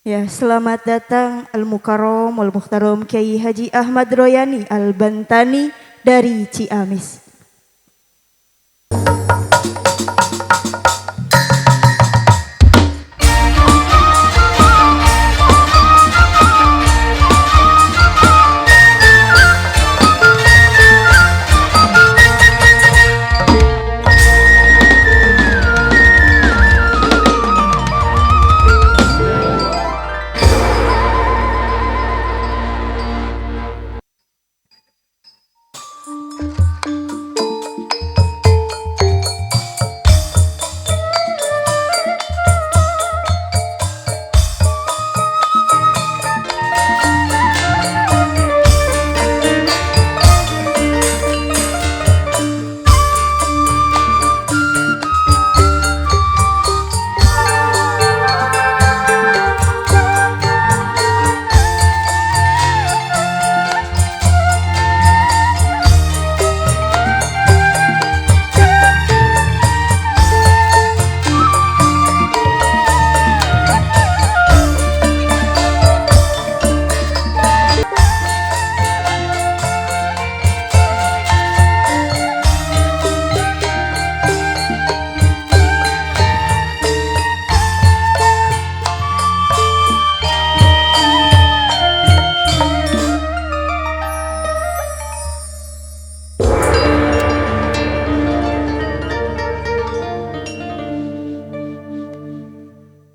Ya, selamat datang Al-Mukarram Wal-Muhtaram Kiai Haji Ahmad Royani Al-Bantani dari Ciamis.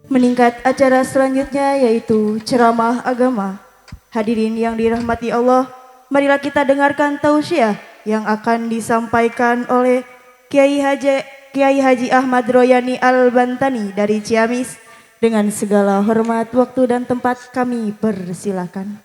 Meningkat acara selanjutnya yaitu ceramah agama. Hadirin yang dirahmati Allah, marilah kita dengarkan tausiah yang akan disampaikan oleh Kiai Haji Ahmad Royani Al-Bantani dari Ciamis. Dengan segala hormat, waktu dan tempat kami persilakan.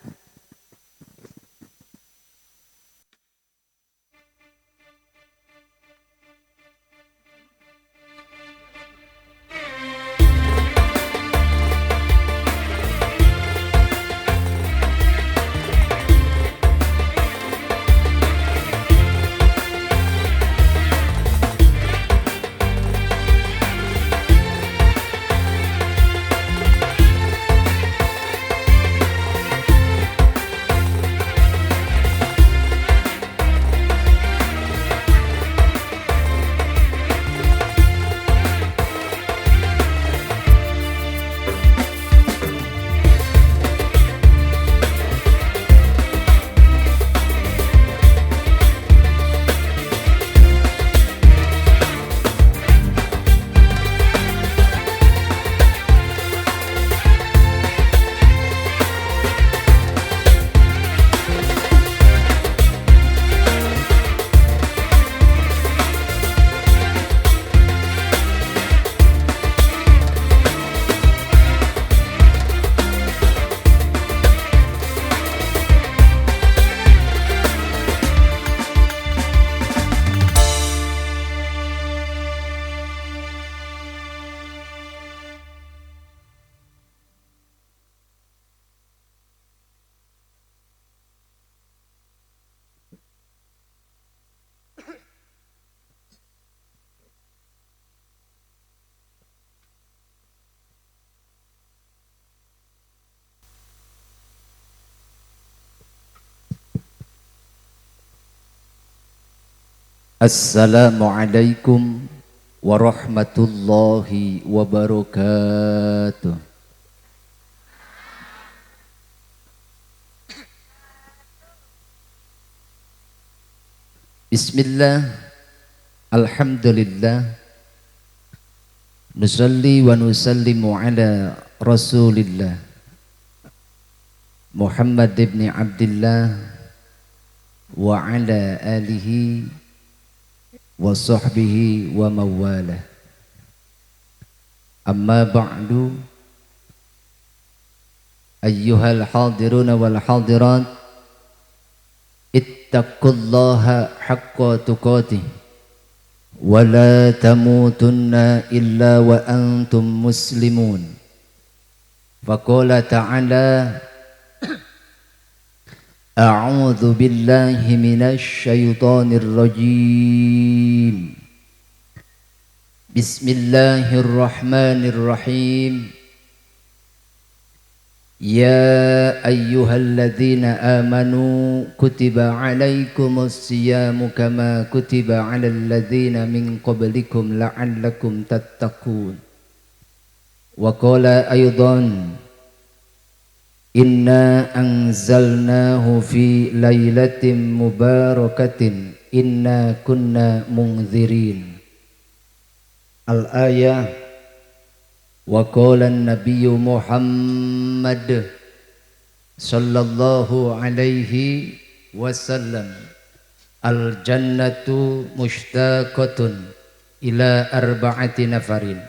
Assalamualaikum warahmatullahi wabarakatuh. Bismillah, alhamdulillah, nusalli wa nusallimu ala rasulillah Muhammad ibn Abdillah wa ala alihi wa sahbihi wa mawalah. Amma ba'du, ayyuhal hadiruna wal hadirat, ittaqullaha haqqa tuqatih wa la tamutunna illa wa antum muslimun. Faqala ta'ala, a'udzu billahi minasy syaithanir rajim. Bismillahirrahmanirrahim. Ya ayyuhalladzina amanu kutiba alaikumus siyamu kama kutiba alal ladzina min qablikum la'allakum tattaqun. Wa qala aidan inna anzalnahu fi lailatin mubarakatin inna kunna munzirin. Al-ayah. Wa qala an-nabiyyu Muhammad sallallahu alaihi wasallam al-jannatu mushtaqatun ila arba'ati nafarin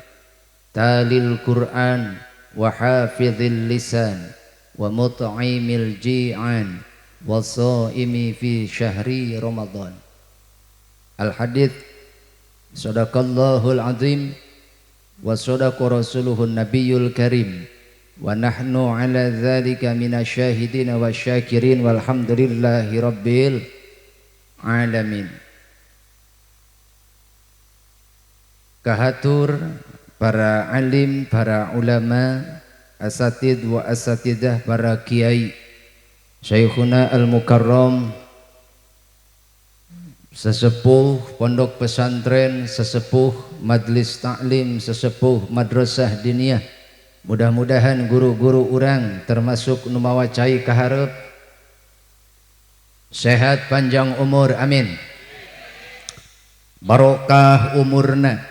talil Qur'an wa hafizil lisan wa mut'imil ji'an wa shaimi fi syahri Ramadan. Al-hadits. Sadaqallahul azim wa sadaqa rasuluhun nabiyul karim wa nahnu ala dzalika minasyahidin wasyakirin walhamdulillahi rabbil alamin. Kahatur para alim, para ulama, asatid wa asatidah, para kiai, Syekhuna al-Mukarram, sesepuh pondok pesantren, sesepuh majlis taklim, sesepuh madrasah diniyah. Mudah-mudahan guru-guru urang termasuk nu mawa cai kaharep sehat panjang umur, amin. Barokah umurna,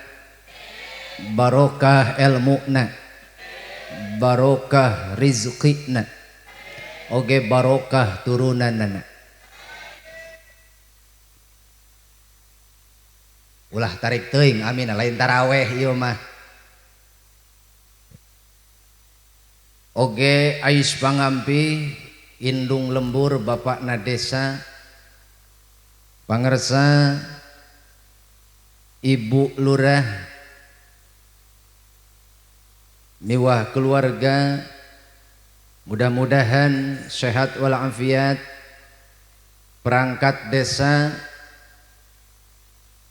barokah ilmuna, barokah rizqina, oge barokah turunanana. Ulah tarik teuing, amin, lain taraweh ieu mah. Oge ais pangampi indung lembur bapakna desa, pangersa ibu lurah, miwah keluarga, mudah-mudahan sehat walafiat, perangkat desa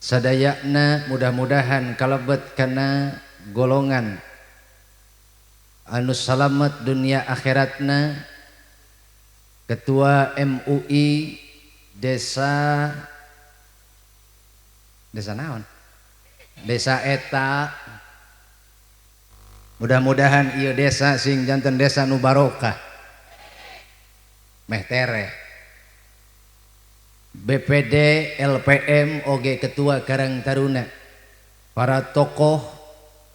sadayakna mudah-mudahan kalebet kana golongan anu salamet dunia akhiratna. Ketua MUI desa naon? Desa eta, mudah-mudahan ieu desa sing janten desa nu barokah meh tereh. BPD, LPM, oge Ketua Karang Taruna, para tokoh,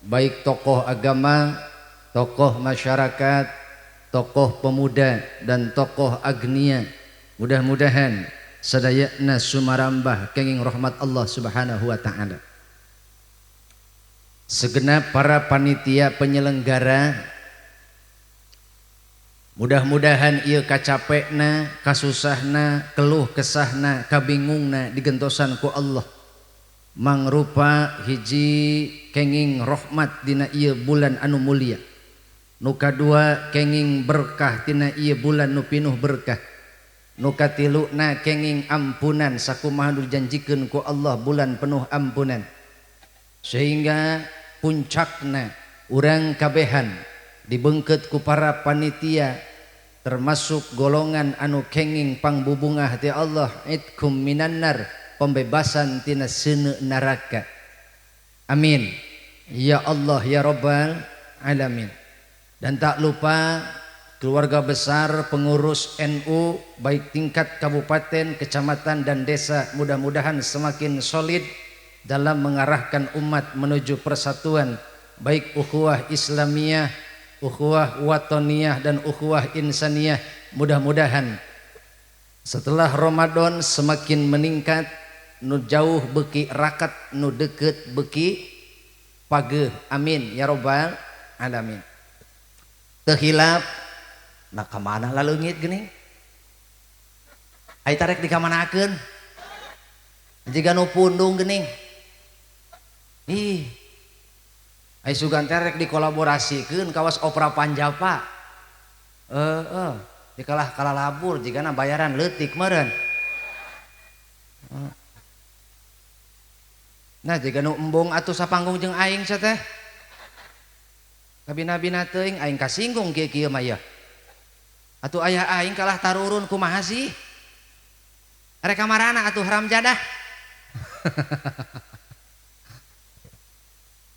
baik tokoh agama, tokoh masyarakat, tokoh pemuda, dan tokoh agnia, mudah-mudahan sadayana sumarambah kenging rahmat Allah Subhanahu wa ta'ala. Segenap para panitia penyelenggara, mudah-mudahan ieu kacapekna, kasusahna, keluh kesahna, kabingungna digentosan ku Allah mangrupa hiji kenging rahmat dina ieu bulan anu mulia. Nu kadua kenging berkah dina ieu bulan nu pinuh berkah. Nu katiluna kenging ampunan sakumaha nu dijanjikeun ku Allah bulan penuh ampunan. Sehingga puncakna urang kabehan dibengket ku para panitia termasuk golongan anu kenging pangbubungah ti Allah, itkum minannar, pembebasan tina seuneu neraka. Amin ya Allah ya Rabbal alamin. Dan tak lupa keluarga besar pengurus NU baik tingkat kabupaten, kecamatan dan desa, mudah-mudahan semakin solid dalam mengarahkan umat menuju persatuan, baik ukhuwah Islamiyah, ukhuwah watoniyah, dan ukhuwah insaniyah. Mudah-mudahan setelah Ramadan semakin meningkat, nu jauh beki rakat, nu deket beki pageuh. Amin ya robbal alamin. Teu hilap, nah kamana laleungit geuning? Ai tarek dikamanakeun? Jiga nu pundung geuning. Ih. Ai sugan teh rek dikolaborasikeun kawas opera Panjapa. Heeh, dikalah kalalabur jigana bayaran leutik meureun. Nah jiga nu embung atuh sapanggung jeung aing sia teh. Kabina-bina teuing aing kasinggung kieu-kieu mah ya. Atuh ayah aing kalah tarurun kumaha sih? Rek kamarana atuh haram jadah.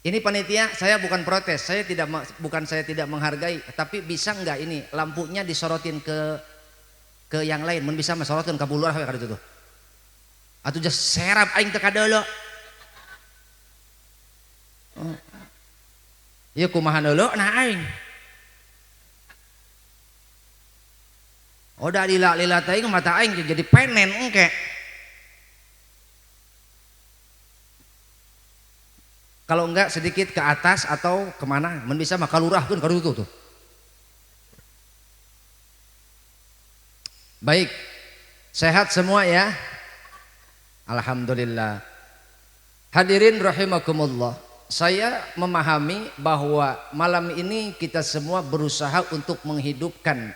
Ini panitia, saya bukan protes, saya tidak bukan saya tidak menghargai, tapi bisa enggak ini lampunya disorotin ke yang lain, mun bisa masorotin ka bulurah we ka ditu tuh. Atuh geus serap aing teu kadeuleu. Oh. Ieu kumaha deuleu nah aing. Oh da lila-lila teuing mata aing jadi penen engke. Kalau enggak sedikit ke atas atau kemana, mun bisa mah kalurahkeun ka ditu tuh. Baik, sehat semua ya. Alhamdulillah. Hadirin rahimakumullah. Saya memahami bahwa malam ini kita semua berusaha untuk menghidupkan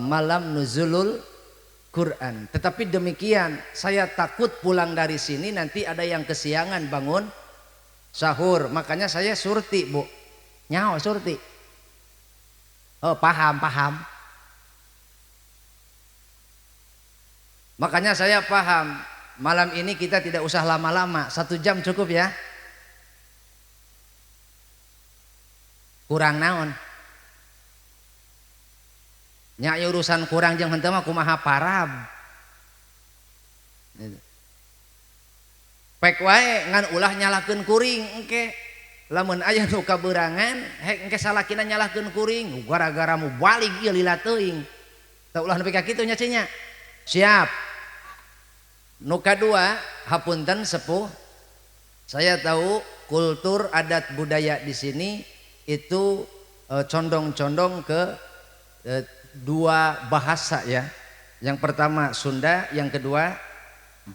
malam nuzulul Quran. Tetapi demikian, saya takut pulang dari sini nanti ada yang kesiangan bangun sahur. Makanya saya surti, Bu. Nyaho surti. Oh, paham, paham. Makanya saya paham, malam ini kita tidak usah lama-lama, 1 jam cukup ya. Kurang naon? Nya urusan kurang jeung henteu mah kumaha parab. Pek wae ngan ulah nyalahkeun kuring engke. Lamun aya nu kabeurangan, hek engke salakina nyalahkeun kuring, gara-gara mu balik ieu lila teuing. Teu ulah nepi ka kitu nya cenah. Siap. Nu kadua, hapunten sepuh. Saya tahu kultur adat budaya di sini itu condong-condong ke dua bahasa ya. Yang pertama Sunda, yang kedua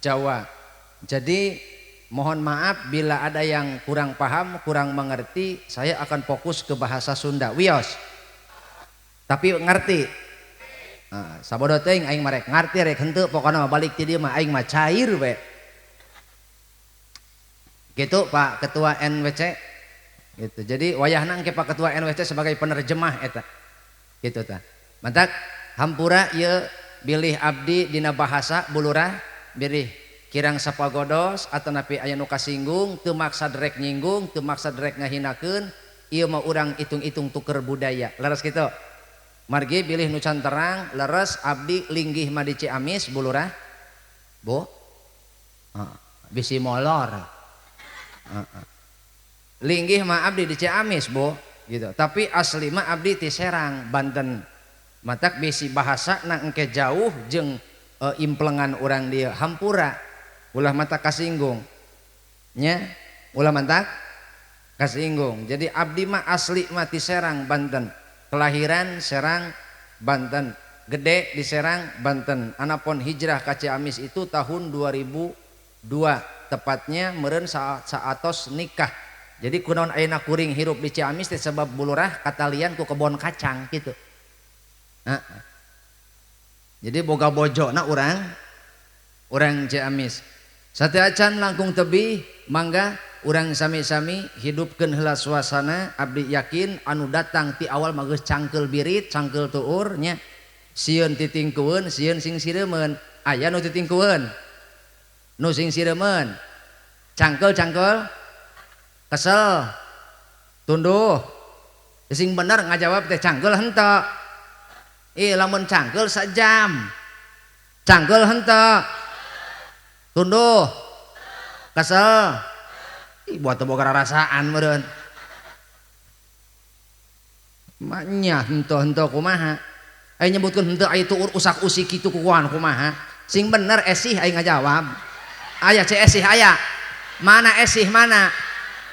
Jawa. Jadi mohon maaf bila ada yang kurang paham, kurang mengerti, saya akan fokus ke bahasa Sunda. Wios. Tapi ngerti. Nah, sabodo teuing aing mah rek ngarti rek henteu pokona mah balik ti dieu mah aing mah cair we. Gitu Pak Ketua NWC. Gitu. Jadi wayahna engke Pak Ketua NWC sebagai penerjemah eta. Gitu tah. Mantak hampura ieu bilih abdi dina bahasa bulurah bilih kirang sapagodos atanapi aya nu kasinggung teu maksa rek nyinggung teu maksa rek ngahinakeun ieu mah urang hitung-hitung tuker budaya. Leres kitu. Margi bilih nu can terang leres abdi linggih mah di Ciamis bulurah. Bu. Bisi molor. Linggih mah abdi di Ciamis, Bu, gitu. Tapi asli mah abdi ti Serang, Banten. Matak bisi bahasa na engke jauh jeung implengan urang dieu hampura. Ulah mata kasinggung. Nya, ulah mata kasinggung. Jadi abdi mah asli mah ti Serang, Banten. Kelahiran Serang, Banten. Gede di Serang, Banten. Anapun hijrah ka Ciamis itu tahun 2002, tepatnya meureun saatos nikah. Jadi kunaon ayeuna kuring hirup di Ciamis teh sebab bulurah katalian ku kebon kacang gitu. Nah, jadi boga bojona urang Ciamis. Sateuacan langkung tebih mangga urang sami-sami hidupkeun heula suasana. Abdi yakin anu datang ti awal mah geus cangkeul birit, cangkeul tuur nya. Sieun titingkueun, sieun sing sireumeun. Aya nu titingkueun, nu sing sireumeun. Cangkeul-cangkeul kesel, tunduh. Sing bener ngajawab teh cangkeul henteu. Ih lamun cangkeul sajam. Cangkeul henteu. Tunduh. Kesel. Ih buat teu boga rarasaan meureun. Maknya henteu-henteu kumaha? Aing nyebutkeun henteu aya tuur usak-usik kitu kukuan kumaha? Sing bener esih aing ngajawab. Aya ce esih aya. Mana esih mana?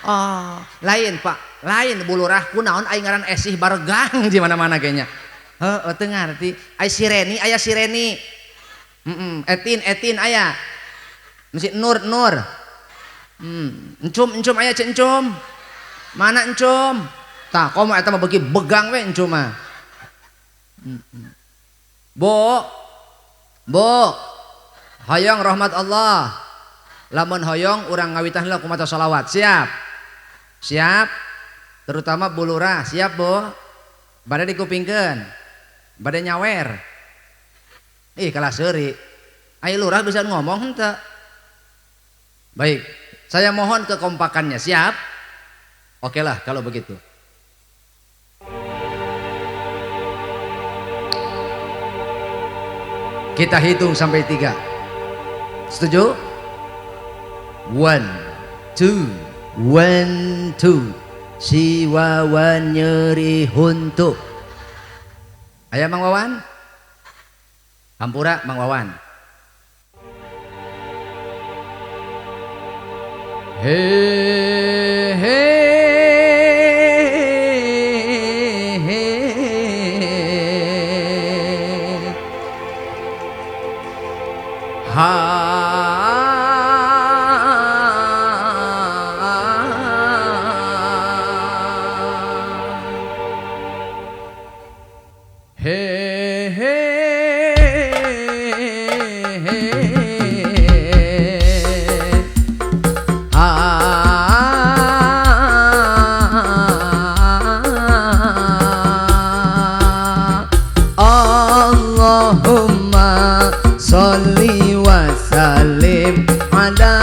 Oh, lain Pak, lain bulurah kunaon aing ngaran esih baregang di mana-mana kayaknya. Heeh, teu ngarti. Aya sireni, aya sireni. Etin, etin aya. Mesti nur, nur. Encum, encum aya ce encum. Mana encum? Tah, komo eta mah beuki begang we encum mah. Bu. Bu. Hoyong rahmat Allah. Lamun hoyong urang ngawitan heula kumaha sholawat. Siap. Siap. Terutama bulurah, siap Bu? Bade dikupingkeun. Bade nyawer. Ih kalah seuri. Ayo lurah bisa ngomong henteu. Baik, saya mohon kekompakannya. Siap? Oke lah kalau begitu. Kita hitung sampai 3. Setuju? 1 2 1 2. Si Wawan nyeri huntu. Aya Mang Wawan? Hampura Mang Wawan. He he he. Ha. He he he. Ha. Allahumma sholli wa sallim ala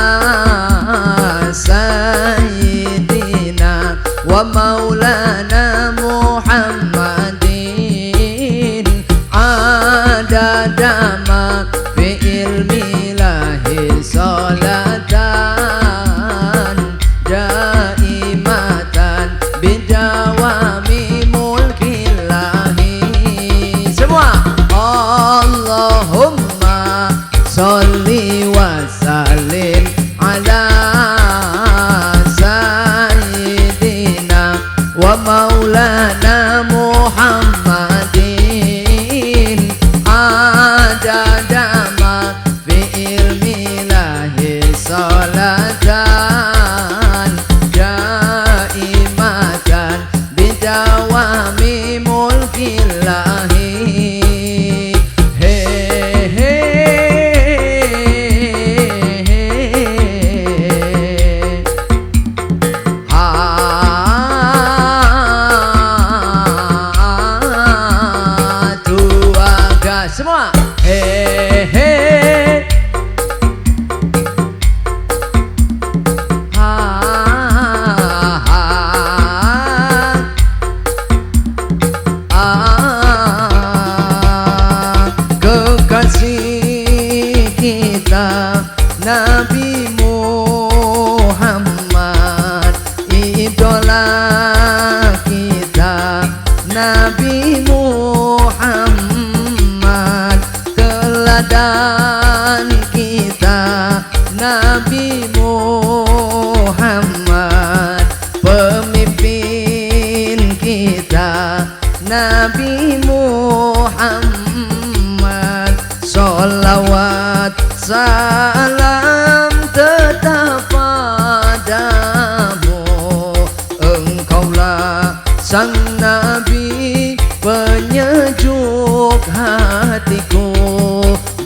sayyidina wa maulana Muhammadin adada ma fi ilmillahi sholatan daimatan bidawami mulkillahi. Semua Allahumma sholli wa sallim ala sayyidina wa maulana Muhammadin adada ma fi ilmillahi sholatan daimatan bidawami mulkillahi. He he he. Ha. Dua gas semua. He he. Ha ha. Ah, kekasih kita Nabi Muhammad, idola kita Nabi Muhammad, teladan kita Nabi Muhammad, pemimpin kita Nabi Muhammad. Sholawat salam tetap padamu, engkaulah sang Nabi penyejuk hatiku.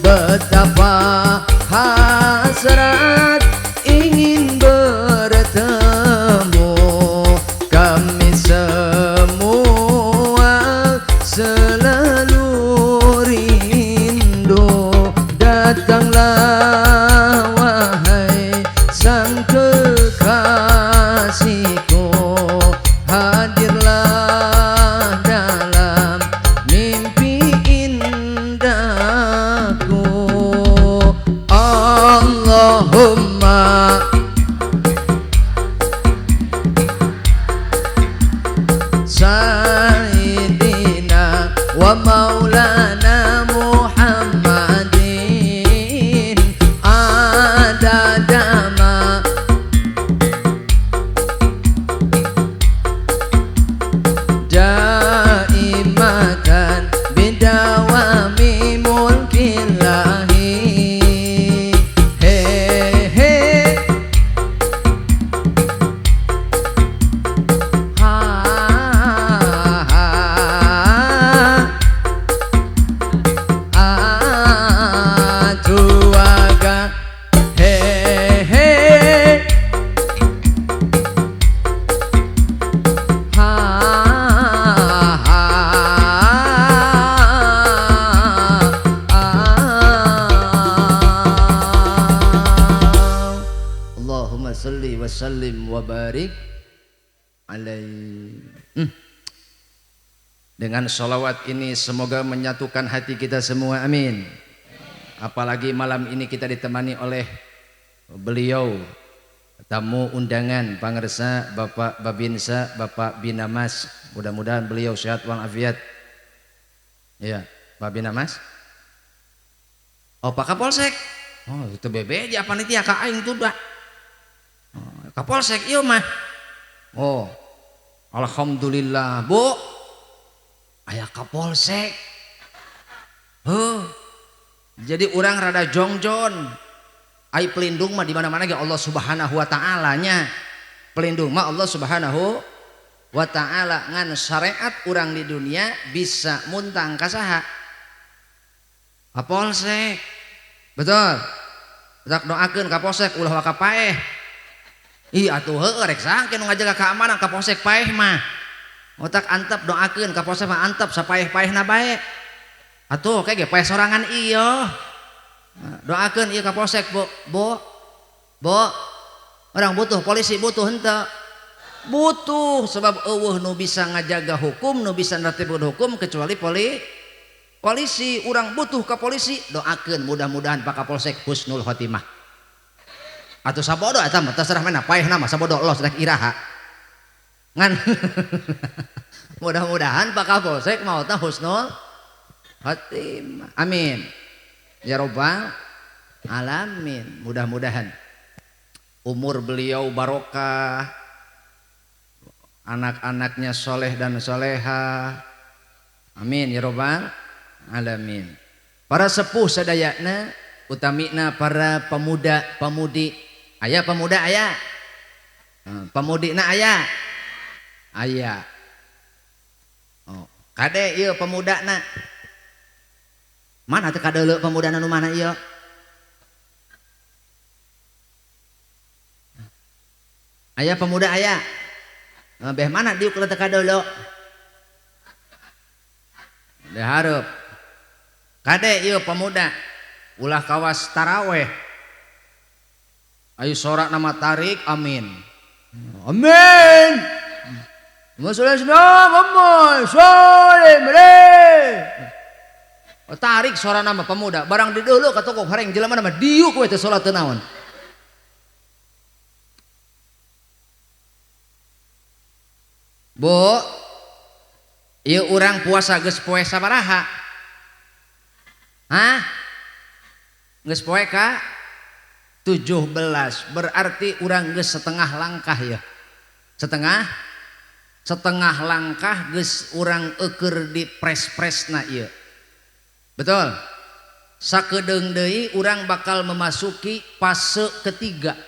Betapa hasrat ingin bertemu, kami semua selalu rindu. Datanglah wahai sang kekasihku, hadirlah dalam mimpi indahku. Allahumma sayyidina wa maulana Muhammadin adada ma daimatan bidawami mulkillahi. He he. Ha ha. sallim wa barik alaihi. Dengan sholawat ini semoga menyatukan hati kita semua, amin. Apalagi malam ini kita ditemani oleh beliau, tamu undangan pangersa Bapak Babinsa, Bapak Binamas. Mudah-mudahan beliau sehat walafiat. Ya, Pak Binamas. Oh, Pak Kapolsek. Oh, itu BBJ panitia ka aing tuh dah. Oh, Kapolsek ieu mah. Oh, alhamdulillah, Bu. Aya Kapolsek. Heuh. Jadi urang rada jongjon. Ai pelindung mah di mana-mana ge Allah Subhanahu wa taala nya. Pelindung mah Allah Subhanahu wa taala, ngan syariat urang di dunia bisa muntang ka saha? Kapolsek. Betul. Tak doakeun Kapolsek ulah waka paeh. Ih atuh heueuh rek saha nu ngajaga keamanan Kapolsek paeh mah. Otak antep doakeun Kapolsek mah antep sapaeh-paehna bae. Atuh kayak ge paeh sorangan ieu. Doakeun ieu Kapolsek, Bu. Bu. Bu. Orang butuh polisi butuh henteu. Butuh sebab eueuh nu bisa ngajaga hukum, nu bisa nertibkeun hukum kecuali polisi. Urang butuh ka polisi, doakeun mudah-mudahan Pak Kapolsek husnul khotimah. Atuh sabodo eta mah terserah mana paehna mah sabodo los rek iraha. Ngan mudah-mudahan Pak Kapolsek mautna husnul khotimah. Amin. Ya robbal alamin. Mudah-mudahan umur beliau barokah, anak-anaknya soleh dan soleha. Amin ya robbal alamin. Para sepuh sadayana, utamina para pemuda pemudi. Aya pemuda aya, pemudi na aya, aya. Oh, kade ieu pemuda na. Mana teu kadeuleu pemuda nu mana ieu? Aya pemuda aya. Beh mana diuk teu kadeuleu? Dihareup. Kade ieu pemuda ulah kawas taraweh. Ayo sorak nama tarik amin. Amin. Tarik suara nama pemuda barang di dulu ka toko hareng jelema nama diuk we teh salat teu naon. Bu, ieu urang puasa geus poe sabaraha? Hah? Geus poe ka 17, berarti urang geus setengah langkah ya. Setengah langkah geus urang eueur di pres-presna ieu. Betul. Sakedeung deui urang bakal memasuki fase ketiga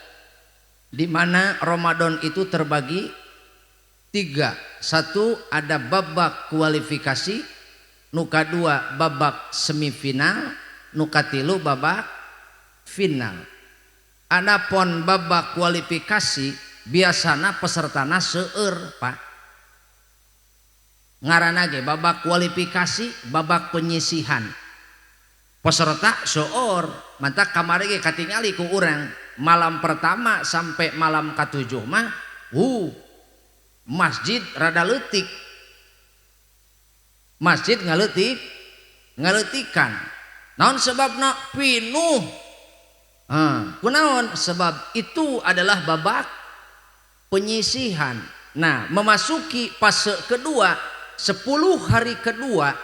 di mana Ramadan itu terbagi 3. 1 ada babak kualifikasi, nu kadua babak semifinal, nu katilu babak final. Adapun babak kualifikasi biasana pesertana seueur, Pak. Ngaranna ge babak kualifikasi, babak penyisihan. Peserta seueur, mantak kamari ge katingali ku urang malam pertama sampai malam katujuh mah, masjid rada leutik. Masjid ngaleutik, ngaleutikan. Naon sebabna? Pinuh. Kunaon? Sebab itu adalah babak penyisihan. Nah, memasuki fase kedua, 10 hari kedua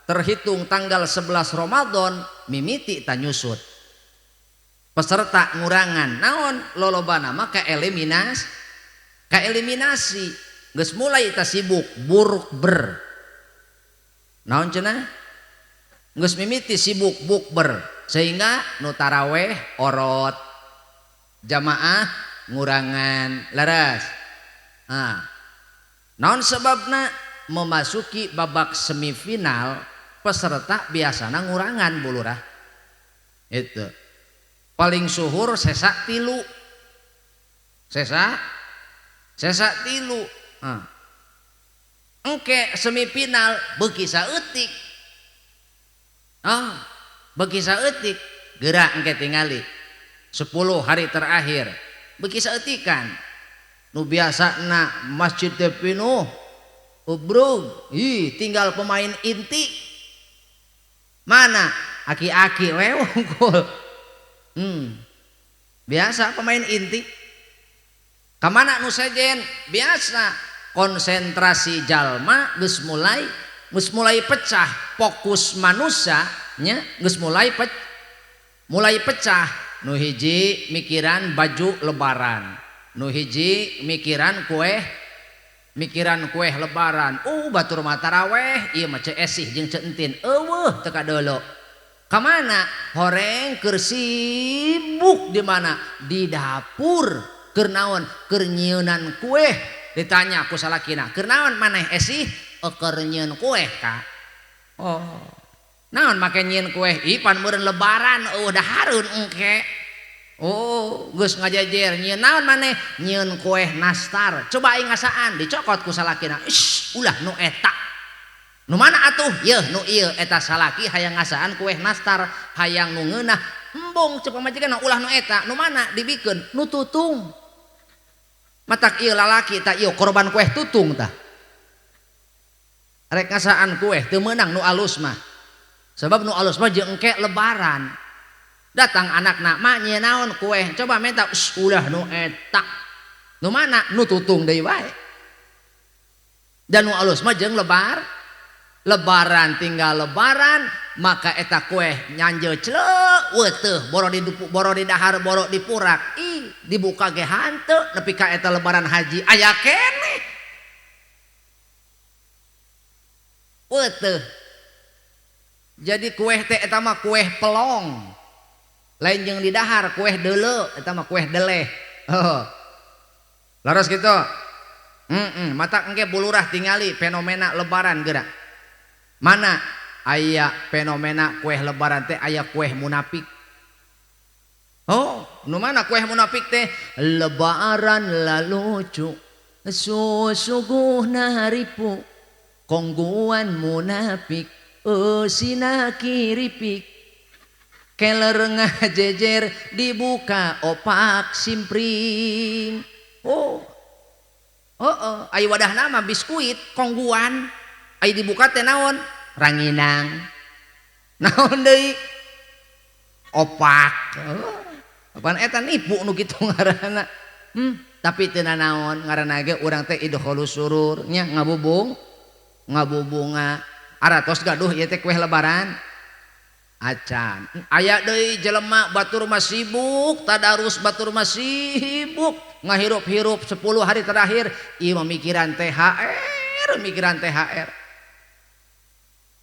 terhitung tanggal 11 Ramadan mimiti tanyusut. Peserta ngurangan. Naon? Lolobana mah ka eliminasi. Geus mulai ta sibuk buruk ber. Naon cenah? Geus mimiti sibuk bukber sehingga nu taraweh orot, jamaah ngurangan laras. Nah, naon sebabna? Memasuki babak semifinal peserta biasana ngurangan bulurah. Itu paling suhur sesak tilu, sesak tilu. Nah, engke semifinal beuki saeutik. Ah, beuki saeutik gerak engke tingali 10 hari terakhir beuki saeutikan. Nu biasana masjid teh pinuh ubrug, ih tinggal pemain inti. Mana aki-aki we wungkul. Biasa pemain inti. Kamana nu sejen? Biasa konsentrasi jalma geus mulai pecah, fokus manusia nya geus mulai pecah. Nu hiji mikiran baju lebaran, nu hiji mikiran kue lebaran. Batur mah taraweh ieu mah ceu esih jeung ceu entin eueuh teu kadelo. Ka mana? Horeng keur sibuk di mana? Di dapur. Keur naon? Keur nyieunan kue. Ditanya ku salakina, keur naon maneh esih? Keur nyieun kue ka. Oh. Naon make nyieun kue? Ih pan meureun lebaran eueuh dahareun engke. Oh, geus ngajejer nyieun naon maneh? Nyieun kue nastar. Coba aing ngasaan, dicokot ku salakina. Ish, ulah nu eta. Nu mana atuh? Yeuh nu ieu eta salaki hayang ngasaan kue nastar, hayang nu ngeunah. Embung ceuk pamajikan ulah nu eta, nu mana dibikeun? Nu tutung. Matak ieu lalaki tah ieu korban kue tutung tah. Rek ngasaan kue teu meunang nu alus mah. Sebab nu alus mah jeung engke lebaran. Datang anakna, mak nyieun naon kue? Coba minta, ulah nu eta. Nu mana? Nu tutung deui wae. Dan nu alus mah jeung lebaran tinggal lebaran, maka eta kue nyanje celeuk weteuh boro di dahar boro dipurak. Ih, dibuka ge hanteu nepi ka eta lebaran haji aya keneh. Weteuh. Jadi kue teh eta mah kue pelong. Lain jeung di dahar kue deuleu, eta mah kue deleh. Oh. Laras kitu. Mata engke bulurah tingali fenomena lebaran geura. Mana aya fenomena kue lebaran teh aya kue munafik. Oh, nu mana kue munafik teh? Lebaran lalucu, susuguhna haripu, kongguan munafik, eusina kiripik. Keler ngajejer dibuka opak simpring. Oh. Oh, aya wadah nama biskuit kongguan. Aya dibuka teh naon? Ranginang. Naon deui? Opak. Oh. Apaan eta nipu nu kitu ngaranna. Tapi teu nanaon ngaranna ge urang teh idkhulus surur nya ngabubung. Ngabubunga. Aratos gaduh ieu teh kueh lebaran. Acan. Aya deui jelema batur mah sibuk, tadarus batur mah sibuk, ngahirup-hirup 10 hari terakhir ieu mah mikiran THR, mikiran THR.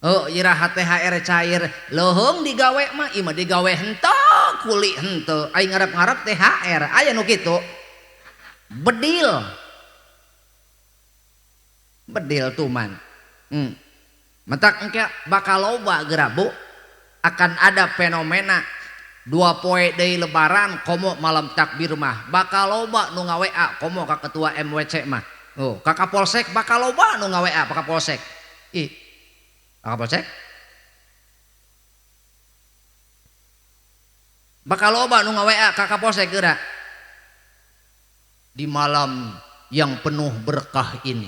Oh, iraha THR cair, leuheung digawe mah ieu mah digawe henteu, kuli henteu. Aing ngarep-ngarep THR, aya nu kitu. Bedil. Bedil tuman. Matak engke bakal loba geura Bu. Akan ada fenomena 2 poe deui lebaran komo malam takbir mah bakal loba nu nga-WA komo ka ketua MWC mah. Oh, ka Kapolsek bakal loba nu nga-WA ka Kapolsek. Ih. Ka Kapolsek? Bakal loba nu nga-WA ka Kapolsek geura. Di malam yang penuh berkah ini.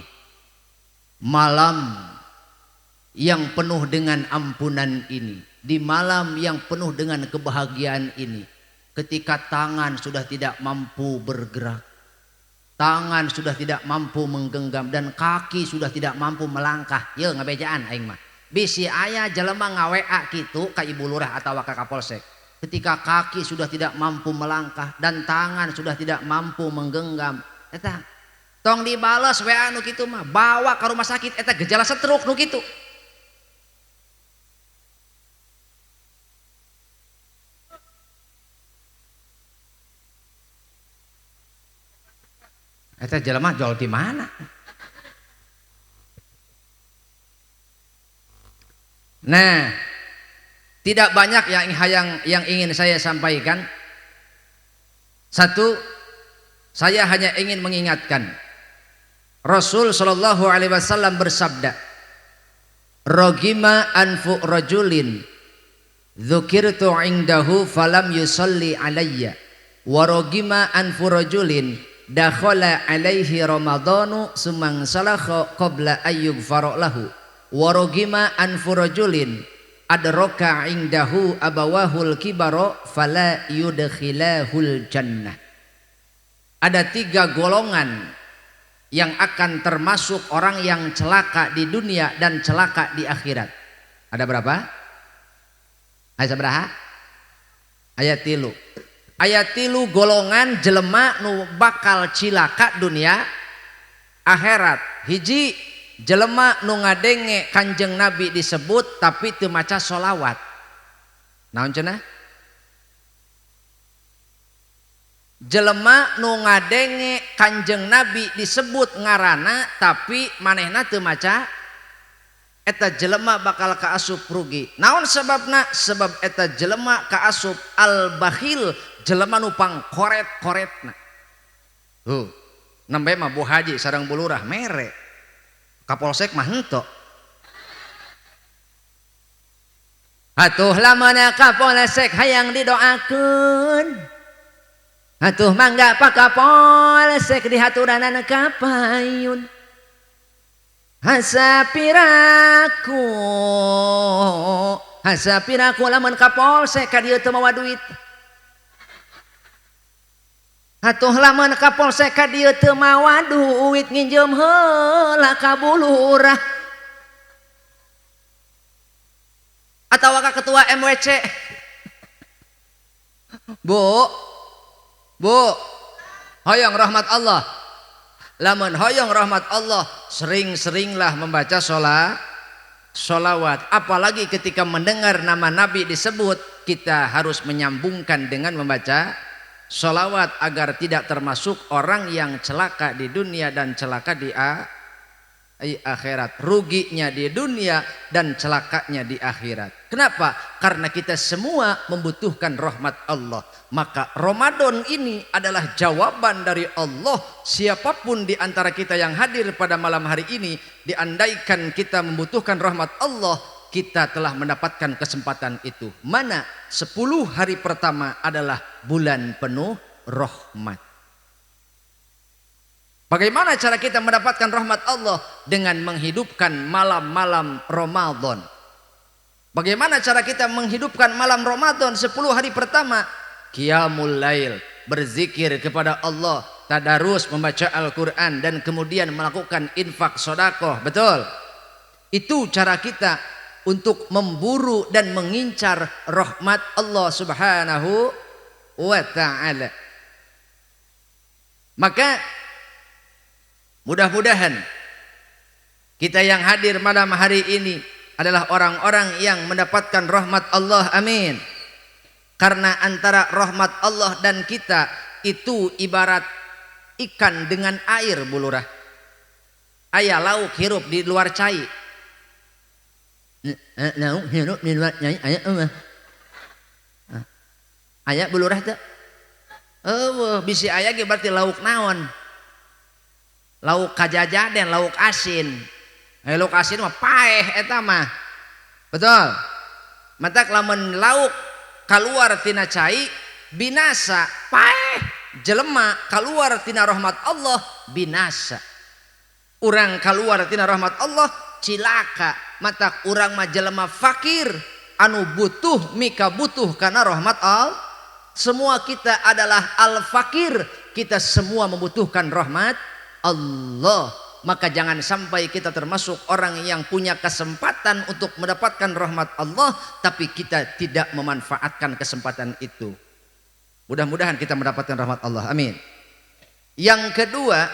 Malam yang penuh dengan ampunan ini. Di malam yang penuh dengan kebahagiaan ini, ketika tangan sudah tidak mampu bergerak, tangan sudah tidak mampu menggenggam, dan kaki sudah tidak mampu melangkah. Ye ngabejaan aing mah. Bisi aya jelema nga-WA kitu ka ibu lurah atawa ka Kapolsek. Ketika kaki sudah tidak mampu melangkah dan tangan sudah tidak mampu menggenggam, eta tong dibales WA nu kitu mah, bawa ke rumah sakit eta gejala stroke nu kitu. Eta jelema jual di mana? Nah, tidak banyak yang ingin saya sampaikan. Satu, saya hanya ingin mengingatkan. Rasul Shallallahu Alaihi Wasallam bersabda, "Rogima anfu rajulin dzukirtu indahu falam yusalli alayya, wa rogima anfu rajulin dakhala alaihi ramadhanu sumang salakha qabla ayyughfara lahu wa ragima anfu rajulin adraka indahu abawahul kibara fala yudkhilahul jannah. Ada tiga golongan yang akan termasuk orang yang celaka di dunia dan celaka di akhirat. Ada berapa? Ayat berapa? Ayat 3. Ayat 3 golongan jelema nu bakal cilaka dunia akhirat. Hiji, jelema nu ngadenge Kanjeng Nabi disebut tapi teu maca sholawat. Naon cenah? Jelema nu ngadenge Kanjeng Nabi disebut ngarana tapi manehna teu maca, eta jelema bakal kaasup rugi. Naon sebabna? Sebab eta jelema kaasup al-bakhil, jelema nu pangkoret-koretna. Tuh, nembe mah Bu Haji sareng Bu Lurah mere. Kapolsek mah henteu. Atuh lamun kapolsek hayang didoakeun. Atuh mangga Pak Kapolsek dihaturanan ka payun. Hasapiraku hasapiraku lamun kapolsek ka dieu teu mawa duit. Atuh lamun kapolsek ka dieu teu mawa duit nginjem heula ka Bu Lurah atawa ka ketua MWC. Bu, Bu, hoyong rahmat Allah. Lamun hoyong rahmat Allah, sering-seringlah membaca sholawat. Apalagi ketika mendengar nama Nabi disebut, kita harus menyambungkan dengan membaca sholawat agar tidak termasuk orang yang celaka di dunia dan celaka di akhirat. Ruginya di dunia dan celakanya di akhirat. Kenapa? Karena kita semua membutuhkan rahmat Allah. Maka Ramadan ini adalah jawaban dari Allah. Siapapun di antara kita yang hadir pada malam hari ini, diandaikan kita membutuhkan rahmat Allah, kita telah mendapatkan kesempatan itu. Mana 10 hari pertama adalah bulan penuh rahmat. Bagaimana cara kita mendapatkan rahmat Allah? Dengan menghidupkan malam-malam Ramadan. Bagaimana cara kita menghidupkan malam Ramadan 10 hari pertama? Qiyamul lail, berzikir kepada Allah, tadarus membaca Al-Quran, dan kemudian melakukan infak sodakoh. Betul? Itu cara kita untuk memburu dan mengincar rahmat Allah Subhanahu wa ta'ala. Maka mudah-mudahan kita yang hadir malam hari ini adalah orang-orang yang mendapatkan rahmat Allah. Amin. Karena antara rahmat Allah dan kita itu ibarat ikan dengan air, Bu Lurah. Aya lauk hirup di luar cai. Lauk hirup di luar cai aya eueuh. Aya Bu Lurah teu? Eueuh, bisi aya ge berarti lauk naon? Lauk kajajaden, lauk asin. Lauk asin mah paeh eta mah. Betul? Matak lamun lauk kaluar tina cai binasa, paeh. Jelema kaluar tina rahmat Allah binasa. Urang kaluar tina rahmat Allah cilaka. Matak urang mah jelema fakir anu butuh mika butuh karena rahmat Allah. Semua kita adalah al-fakir. Kita semua membutuhkan rahmat Allah. Maka jangan sampai kita termasuk orang yang punya kesempatan untuk mendapatkan rahmat Allah, tapi kita tidak memanfaatkan kesempatan itu. Mudah-mudahan kita mendapatkan rahmat Allah. Amin. Yang kedua,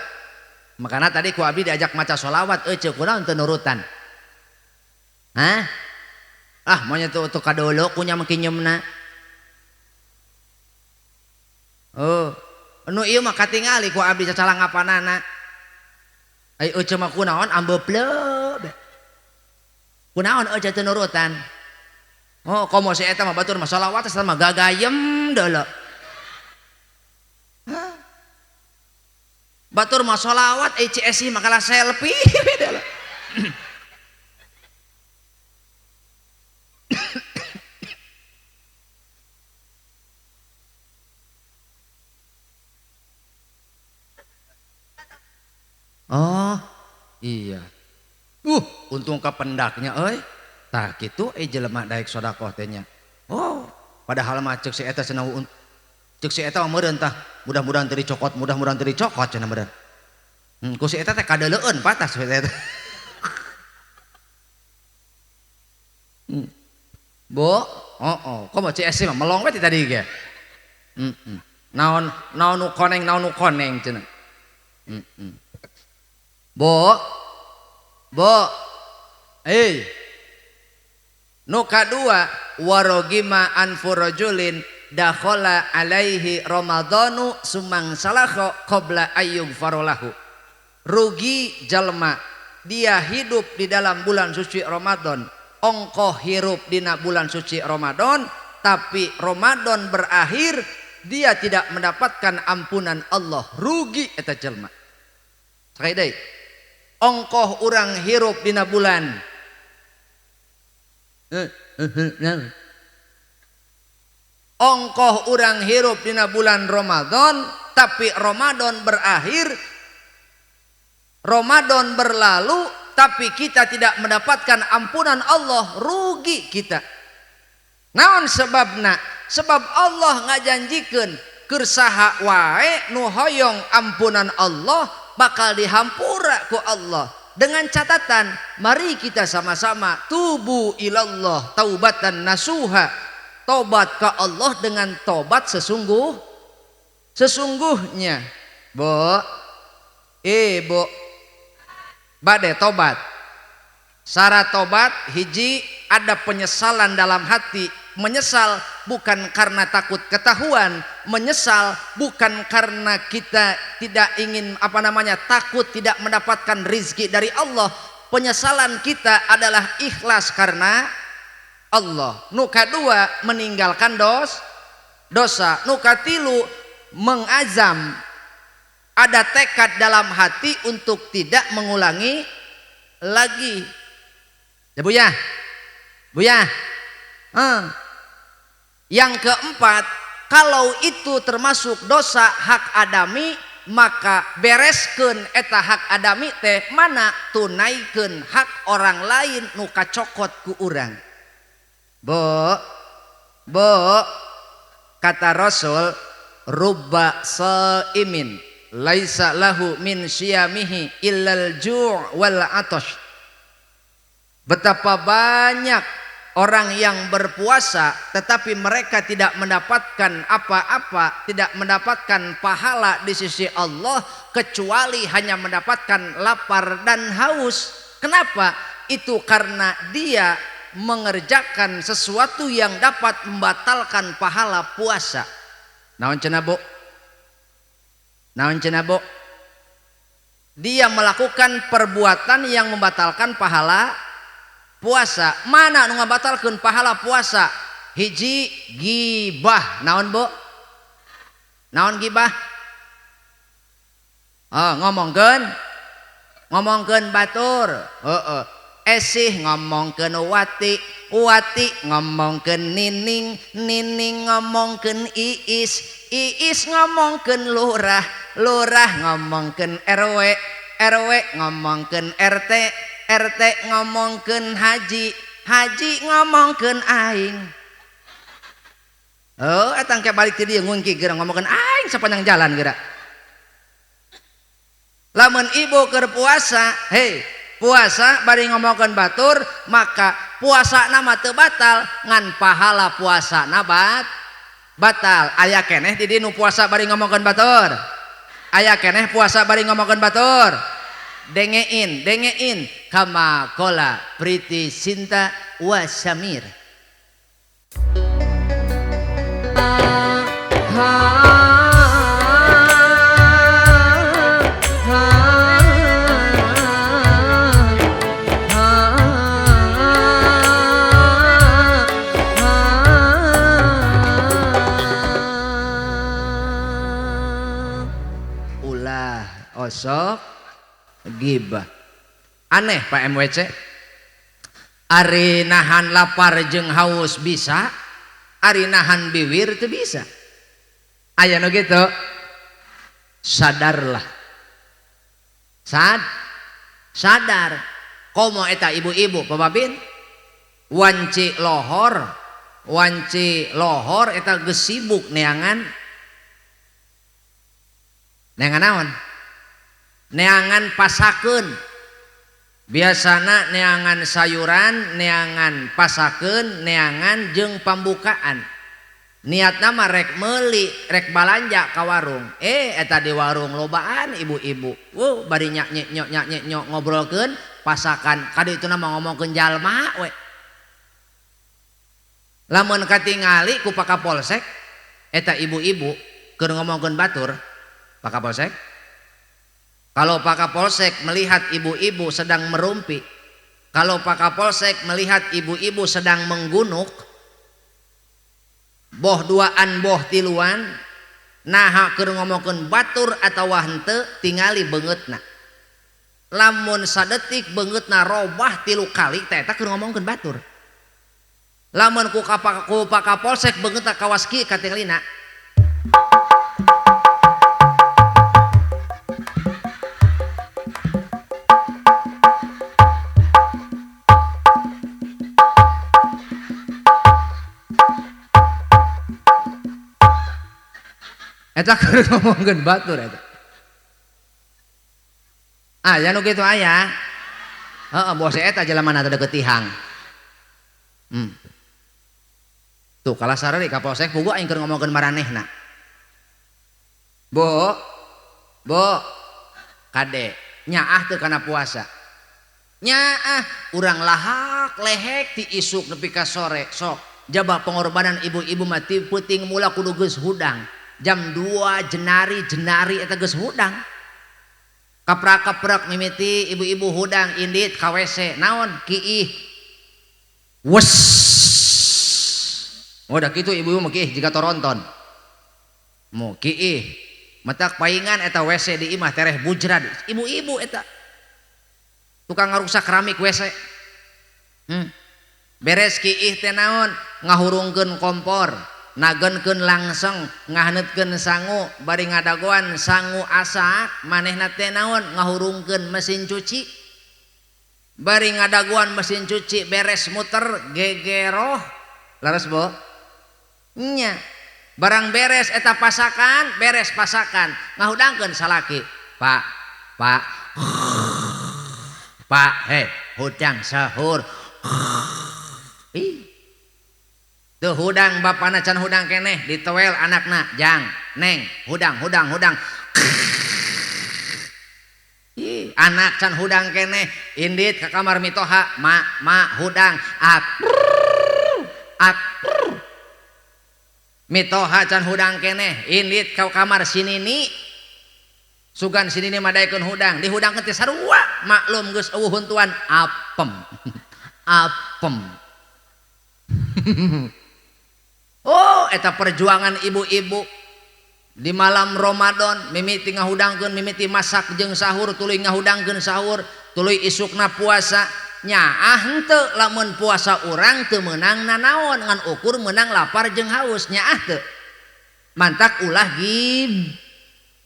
makanya tadi ku abdi diajak maca sholawat, ceuk kunaon teu nurutan. Hah? Ah, maunya tuh kadolo kunya mengkinyemna. Oh, nu ieu mah katingali ku abdi cacalangapanana. Ai euceu mah kunaon ambepleuh. Kunaon euceu teu nurutan. Oh, komo si eta mah batur mah sholawat mah gagayem deuleu. Hah? Batur mah sholawat ECSI mah kalah selfie deuleu. Oh iya. Untung kapendaknya euy. Tah kitu jelema daek sedekah teh nya. Oh, padahal mah ceuk si eta cenah ceuk si eta mah meureun tah, mudah-mudahan teu dicokot, mudah-mudahan teu dicokot cenah meureun. Ku si eta teh kadeleueun patah si eta. Bu, oh, komo CS mah melong we ti tadi ge. Naon naon nu koneng naon nu koneng cenah. Bu. Bu. Nu kadua warogima anfurajulin dakhala alaihi ramadhanu sumang salakho qabla ayyug farolahu. Rugi jalma dia hidup di dalam bulan suci Ramadan, ongkoh hirup dina bulan suci Ramadan, tapi Ramadan berakhir dia tidak mendapatkan ampunan Allah. Rugi eta jalma. Sekali deui, ongkoh urang hirup dina bulan ongkoh urang hirup dina bulan Ramadan, tapi Ramadan berakhir, Ramadan berlalu, tapi kita tidak mendapatkan ampunan Allah. Rugi kita. Naon sebabna? Sebab Allah ngajanjikeun keur saha wae nu hoyong ampunan Allah bakal dihampura ku Allah. Dengan catatan mari kita sama-sama tubu ilallah taubatan nasuha, tobat ke Allah dengan tobat sesungguhnya. Bu, bu, bade tobat. Syarat tobat hiji, ada penyesalan dalam hati. Menyesal bukan karena takut ketahuan, menyesal bukan karena kita tidak ingin takut tidak mendapatkan rizki dari Allah. Penyesalan kita adalah ikhlas karena Allah. Nu kadua meninggalkan dosa. Nu katilu mengazam, ada tekad dalam hati untuk tidak mengulangi lagi. Ya Bu ya, Bu ya. Yang keempat, kalau itu termasuk dosa hak adami, maka bereskeun eta hak adami teh mana tunaikeun hak orang lain nu kacokot ku urang. Bu, bu, kata Rasul, rubba saimin laisa lahu min syamihi illal ju' wal atash. Betapa banyak orang yang berpuasa tetapi mereka tidak mendapatkan apa-apa, tidak mendapatkan pahala di sisi Allah kecuali hanya mendapatkan lapar dan haus. Kenapa? Itu karena dia mengerjakan sesuatu yang dapat membatalkan pahala puasa. Naon cenah, Bu? Naon cenah, Bu? Dia melakukan perbuatan yang membatalkan pahala puasa. Mana nu ngabatalkeun pahala puasa? Hiji, gibah. Naon, Bu? Naon gibah? Oh, ngomongkeun batur. Heeh. Esih ngomongkeun Wati, Wati ngomongkeun Nining, Nining ngomongkeun Iis, Iis ngomongkeun lurah, lurah ngomongkeun RW, RW ngomongkeun RT, RT ngomongkeun haji, haji ngomongkeun aing. Oh, eta engke balik ti dieu ngungki geura ngomongkeun aing sepanjang jalan geura. Lamun ibu keur puasa, hei, puasa bari ngomongkeun batur, maka puasana mah teu batal, ngan pahala puasana batal. Aya keneh di dieu nu puasa bari ngomongkeun batur. Aya keneh puasa bari ngomongkeun batur. Dengein, dengein kama kola Priti Sinta wa Samir. Ulah osok gibah. Aneh Pak MWC. Ari nahan lapar jeung haus bisa, ari nahan biwir teu bisa. Aya nu kitu. Sadarlah. Sadar komo eta ibu-ibu pababin wanci lohor eta geus sibuk neangan naon? Neangan pasakeun. Biasana neangan sayuran, neangan pasakeun, neangan jeung pambukaan. Niatna mah rek meuli, rek balanja ka warung. Eta di warung lobaan ibu-ibu. Wuh, bari nyak nyek nyok ngobrolkeun pasakan. Kadu itu mah ngomongkeun jalma we. Lamun katingali ku Pak Kapolsek eta ibu-ibu keur ngomongkeun batur, Pak Kapolsek. Kalau Pak Kapolsek melihat ibu-ibu sedang merumpi, kalau Pak Kapolsek melihat ibu-ibu sedang menggunuk, boh duaan boh tiluan, naha keur ngomongkeun batur atawa henteu tingali beungeutna. Lamun sadetik beungeutna robah 3 kali teh eta keur ngomongkeun batur. Lamun ku Pak Kapolsek beungeutna kawas kieu katingalina. Eta keur ngomongkeun batur eta. Aya nu kitu aya. Heeh, bos eta jelema teh deukeut tihang. Tuh kalah sarari ka Polsek puguh aing keur ngomongkeun maranehna. Bu. Bu. Kade, nyaah teu kana puasa. Nyaah urang lahak lehek ti isuk nepi ka sore sok. Jaba pengorbanan ibu-ibu mah ti peuting mula kudu geus hudang. Jam 2 jenari eta geus hudang. Kaprak-kaprak mimiti ibu-ibu hudang indit ka WC naon kiih. Wes. Udah kitu ibu-ibu mah kiih jiga toronton. Mo kiih. Matak paingan eta WC di imah tereh bujrad. Ibu-ibu eta. Tukang ngaruksak keramik WC. Beres kiih teh naon ngahurungkeun kompor. Nagenkeun langseng ngahaneutkeun sangu bari ngadagoan sangu asak manehna teh naon ngahurungkeun mesin cuci bari ngadagoan mesin cuci beres muter gegeroh laras bo nya barang beres eta pasakan beres pasakan ngahudangkeun salaki pak pak pak heh hudang sahur. Ih tuh hudang bapana can hudang keneh ditowel anakna jang neng hudang hudang hudang. Ih, anak can hudang keneh indit ke kamar mitoha ma ma hudang ak ak mitoha can hudang keneh indit ke kamar sinini sugan sinini madaikeun hudang dihudangkeun teh sarua maklum geus eueuh huntuan apem apem. Oh eta perjuangan ibu-ibu di malam Ramadan mimiti ngahudangkeun mimiti masak jeung sahur tuluy ngahudangkeun sahur tuluy isukna puasa nyaah henteu lamun puasa urang teu meunang nanaon ngan ukur meunang lapar jeung haus nyaah teu mantak ulah gib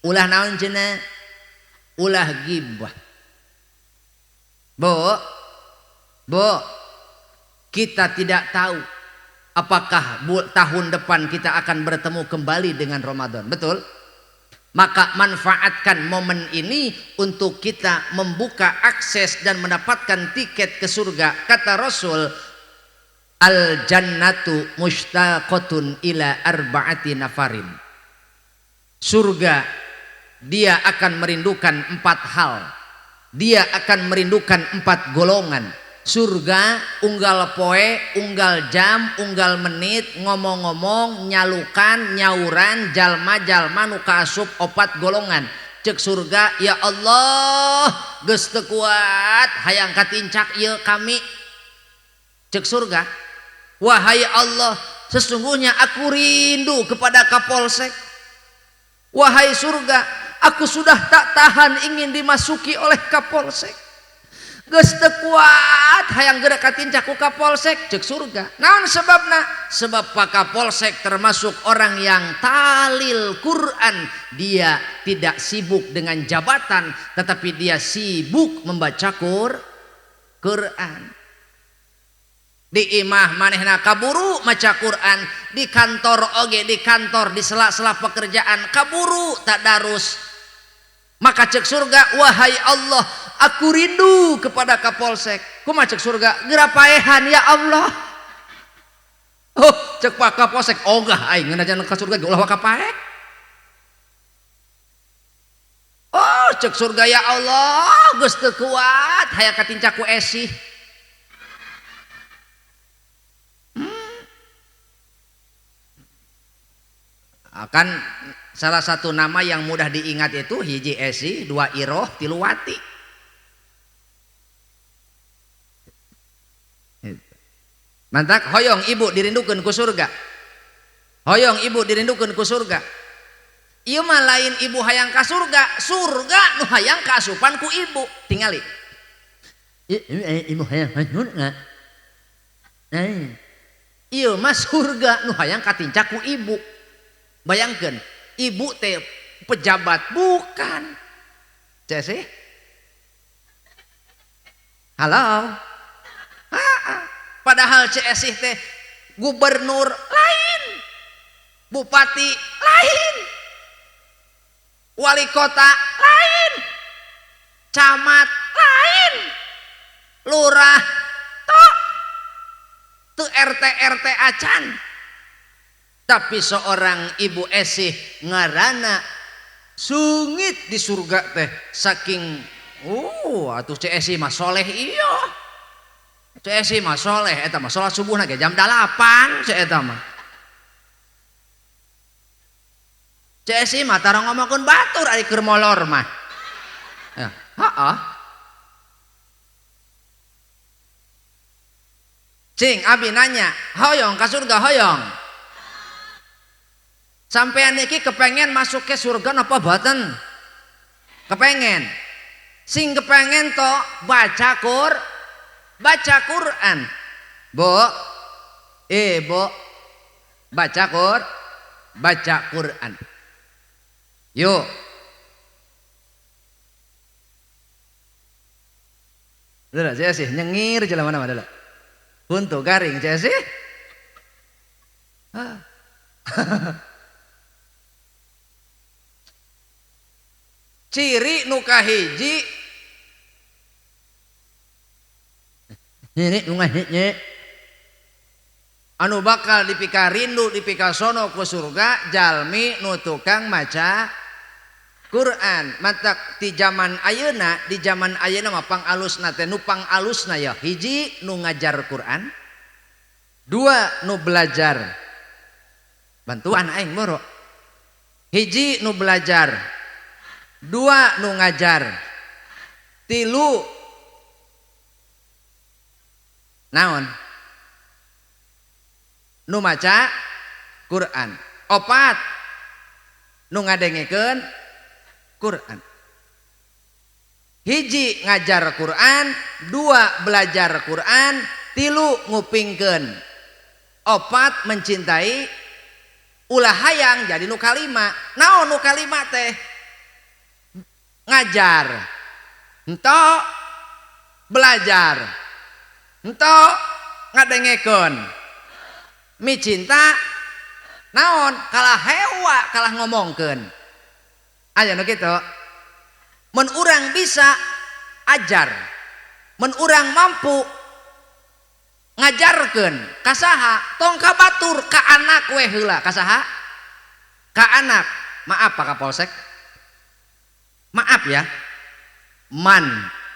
ulah naon cenah ulah gibah. Bu bu kita tidak tahu apakah tahun depan kita akan bertemu kembali dengan Ramadan. Betul? Maka manfaatkan momen ini untuk kita membuka akses dan mendapatkan tiket ke surga. Kata Rasul, al jannatu mushtaqatun ila arba'ati nafarin. Surga dia akan merindukan 4 hal. Dia akan merindukan 4 golongan. Surga unggal poe, unggal jam, unggal menit, ngomong-ngomong, nyalukan, nyauran, jalma-jalma nu kaasup 4 golongan. Cek surga, ya Allah, geus teu kuat, hayang katincak ieu kami. Cek surga, wahai Allah, sesungguhnya aku rindu kepada Kapolsek. Wahai surga, aku sudah tak tahan ingin dimasuki oleh Kapolsek. Geus teu kuat hayang geura katincak ku Kapolsek cek surga. Naon sebabna? Sebab Pak Kapolsek termasuk orang yang talil Quran. Dia tidak sibuk dengan jabatan, tetapi dia sibuk membaca Quran. Di imah manehna kaburu maca Quran, di kantor oge, di kantor di sela-sela pekerjaan kaburu tadarus. Maka cek surga, wahai Allah, aku rindu kepada Kapolsek. Kumaha cek surga? Geura paehan ya Allah. Oh, cek Pak Kapolsek, ogah aing ngeunah ka surga ge ulah waka paek. Oh, cek surga ya Allah, geus teu kuat hayang katincak ku esih. Akan salah satu nama yang mudah diingat itu hiji Esi, dua Iroh, tilu Wati. Mantak hoyong ibu dirindukeun ku surga. Hoyong ibu dirindukeun ku surga. Ieu mah lain ibu hayang ka surga, surga nu hayang kaasupan ku ibu. Tingali. Ibu hayang ka surga. Ieu mah surga nu hayang katincak ku ibu. Bayangkan, ibu teh pejabat bukan. Cek halo. Padahal CS teh gubernur lain, bupati lain, wali kota lain, camat lain, lurah tok, tuh RT RT acan. Tapi seorang ibu esih ngarana sungit di surga teh saking atuh CS mah soleh iya. CS mah soleh eta mah salat subuhna ge jam 8 si eta mah. CS mah tara ngomongkeun batur ari keur molor mah. Ya, heeh. Cing abi nanya, hoyong ka surga hoyong? Sampean niki kepengen masuk ke surga napa boten? Kepengen. Sing kepengen to baca baca Quran. Bu, Bu, baca baca Quran. Yuk. Udah, saya sih nyengir jalan mana-mana lah. Buntu garing saya sih. Ciri nu kahiji ciri nu kahiji anu bakal dipika rindu dipika sono ku surga jalmi nu tukang maca Quran. Matak di zaman ayeuna, di zaman ayeuna mah pangalusna teh nu pangalusna ya hiji nu ngajar Quran, dua nu belajar bantuan aing boro, hiji nu belajar, dua nu ngajar, tilu naon nu maca Quran, opat nu ngadengekeun Quran. Hiji ngajar Quran, dua belajar Quran, tilu ngupingkeun, opat mencintai, ulah hayang jadi nu kalima. Naon nu kalima teh? Ngajar entok, belajar entok, ngadengekeun, micinta naon kalah hewa kalah ngomongkeun. Aya nu kitu. Mun urang bisa ajar, mun urang mampu ngajarkeun ka saha, tong ka batur, ka anak we heula. Ka saha? Ka anak. Maaf Pak Kapolsek, maaf ya. Man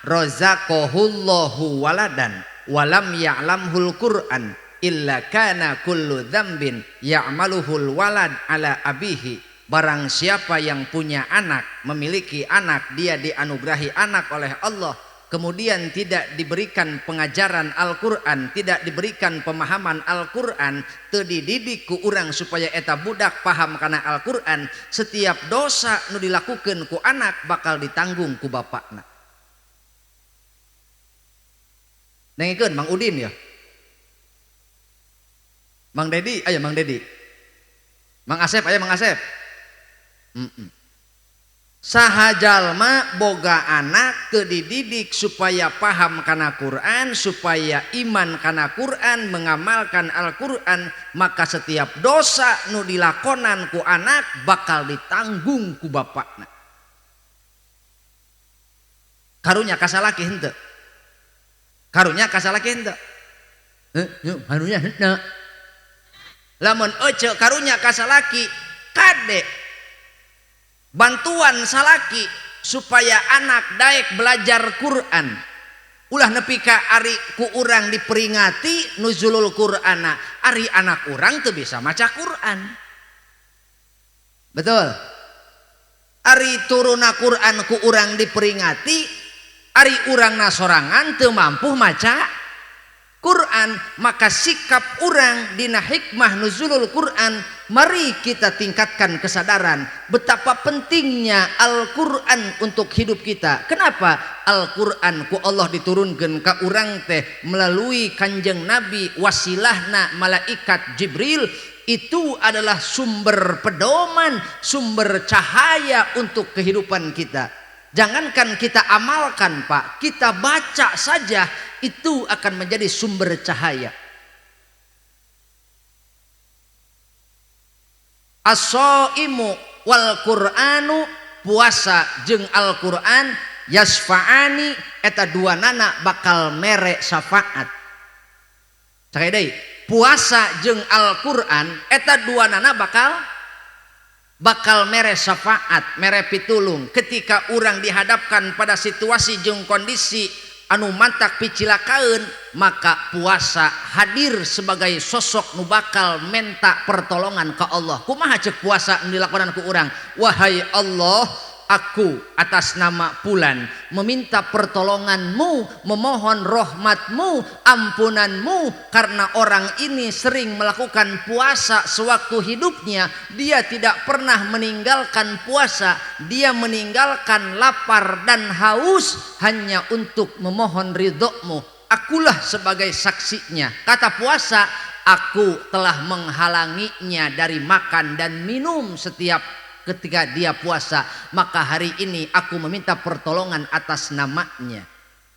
razaqahullahu waladan walam ya'lamhul Qur'an illa kana kullu dzambin ya'maluhul walad ala abihi. Barang siapa yang punya anak, memiliki anak, dia dianugerahi anak oleh Allah, kemudian tidak diberikan pengajaran Al-Quran, tidak diberikan pemahaman Al-Quran, teu dididik ku urang supaya eta budak paham kana Al-Quran, setiap dosa nu dilakukeun ku anak bakal ditanggung ku bapakna. Nengikeun Mang Udin ya. Mang Dedi, aya Mang Dedi. Mang Asep, aya Mang Asep. Saha jalma boga anak teu dididik supaya paham kana Quran, supaya iman kana Quran, mengamalkan Al-Quran, maka setiap dosa nu dilakonan ku anak bakal ditanggung ku bapakna. Karunya kasalaki henteu. Karunya kasalaki henteu. Karunya henteu. Lamun ece karunya kasalaki kade bantuan salaki supaya anak daek belajar Quran. Ulah nepi ka ari ku urang diperingati nuzulul Qur'ana, ari anak urang teu bisa maca Quran. Betul. Ari turuna Quran ku urang diperingati, ari urangna sorangan teu mampu maca Quran, maka sikap urang dina hikmah nuzulul Quran, mari kita tingkatkan kesadaran betapa pentingnya Al-Quran untuk hidup kita. Kenapa? Al-Quran ku Allah diturunkan ka urang teh melalui Kanjeng Nabi, wasilahna malaikat Jibril, itu adalah sumber pedoman, sumber cahaya untuk kehidupan kita. Jangankan kita amalkan, Pak, kita baca saja itu akan menjadi sumber cahaya. As-shaimu wal Qur'anu, puasa jeung Al-Qur'an, yasfa'ani eta dua nana bakal mere syafaat. Cakay deui, puasa jeung Al-Qur'an eta dua nana bakal mere syafaat, mere pitulung ketika urang dihadapkan pada situasi jeung kondisi anu mantak picilakaeun, maka puasa hadir sebagai sosok nu bakal menta pertolongan ka Allah. Kumaha ceuk puasa nu dilakonan ku urang? Wahai Allah, aku atas nama pulan meminta pertolonganmu, memohon rahmatmu, ampunanmu, karena orang ini sering melakukan puasa sewaktu hidupnya. Dia tidak pernah meninggalkan puasa, dia meninggalkan lapar dan haus hanya untuk memohon ridhomu. Akulah sebagai saksinya. Kata puasa, aku telah menghalanginya dari makan dan minum setiap ketika dia puasa, maka hari ini aku meminta pertolongan atas namanya.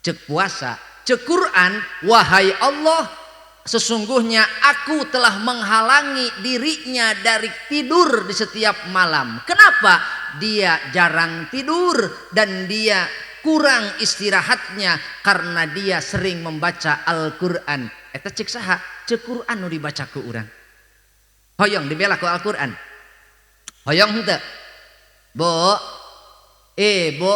Cek puasa, cek Quran, wahai Allah, sesungguhnya aku telah menghalangi dirinya dari tidur di setiap malam. Kenapa? Dia jarang tidur dan dia kurang istirahatnya karena dia sering membaca Al-Quran. Eta cek saha? Cek Quran nu dibaca ku urang. Hoyong dibela ku Al-Quran. Hoyong henteu? Bo, bo,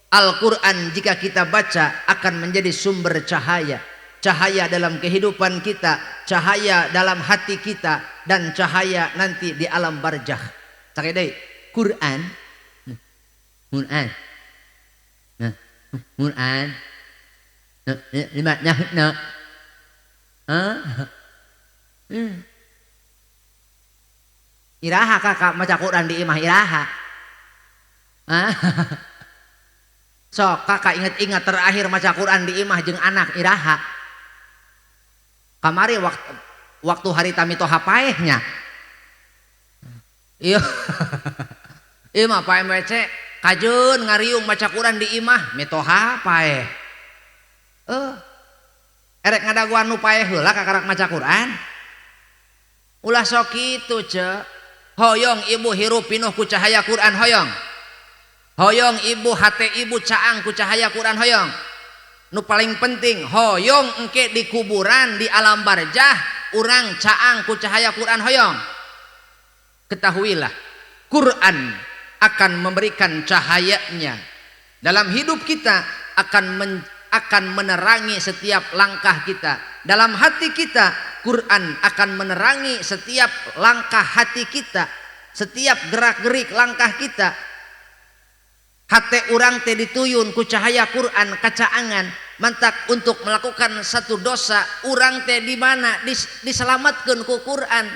Al-Quran jika kita baca akan menjadi sumber cahaya. Cahaya dalam kehidupan kita, cahaya dalam hati kita, dan cahaya nanti di alam barzakh. Cakap deui, Quran, Quran, Quran, lima nah, Iraha kakak maca Quran di imah iraha. Sok kakak ingat-ingat terakhir maca Quran di imah jeung anak iraha. Kamari waktu hari tamitoha paehnya. Iya. Ieu mah Pak MWC kajeun ngariung maca Quran di imah mitoha paeh. Erek ngadaguan nu paeh heula kakarak maca Quran. Ulah sok kitu ce. Hoyong ibu hirup pinuh ku cahaya Quran hoyong. Hoyong ibu hate ibu caang ku cahaya Quran hoyong. Nu paling penting hoyong engke di kuburan di alam barzah urang caang ku cahaya Quran hoyong. Ketahuilah Quran akan memberikan cahayanya dalam hidup kita, akan menerangi setiap langkah kita. Dalam hati kita, Quran akan menerangi setiap langkah hati kita, setiap gerak-gerik langkah kita. Hati urang teh dituyun ku cahaya Quran kacaangan, mantak untuk melakukan satu dosa urang teh di mana diselamatkeun ku Quran.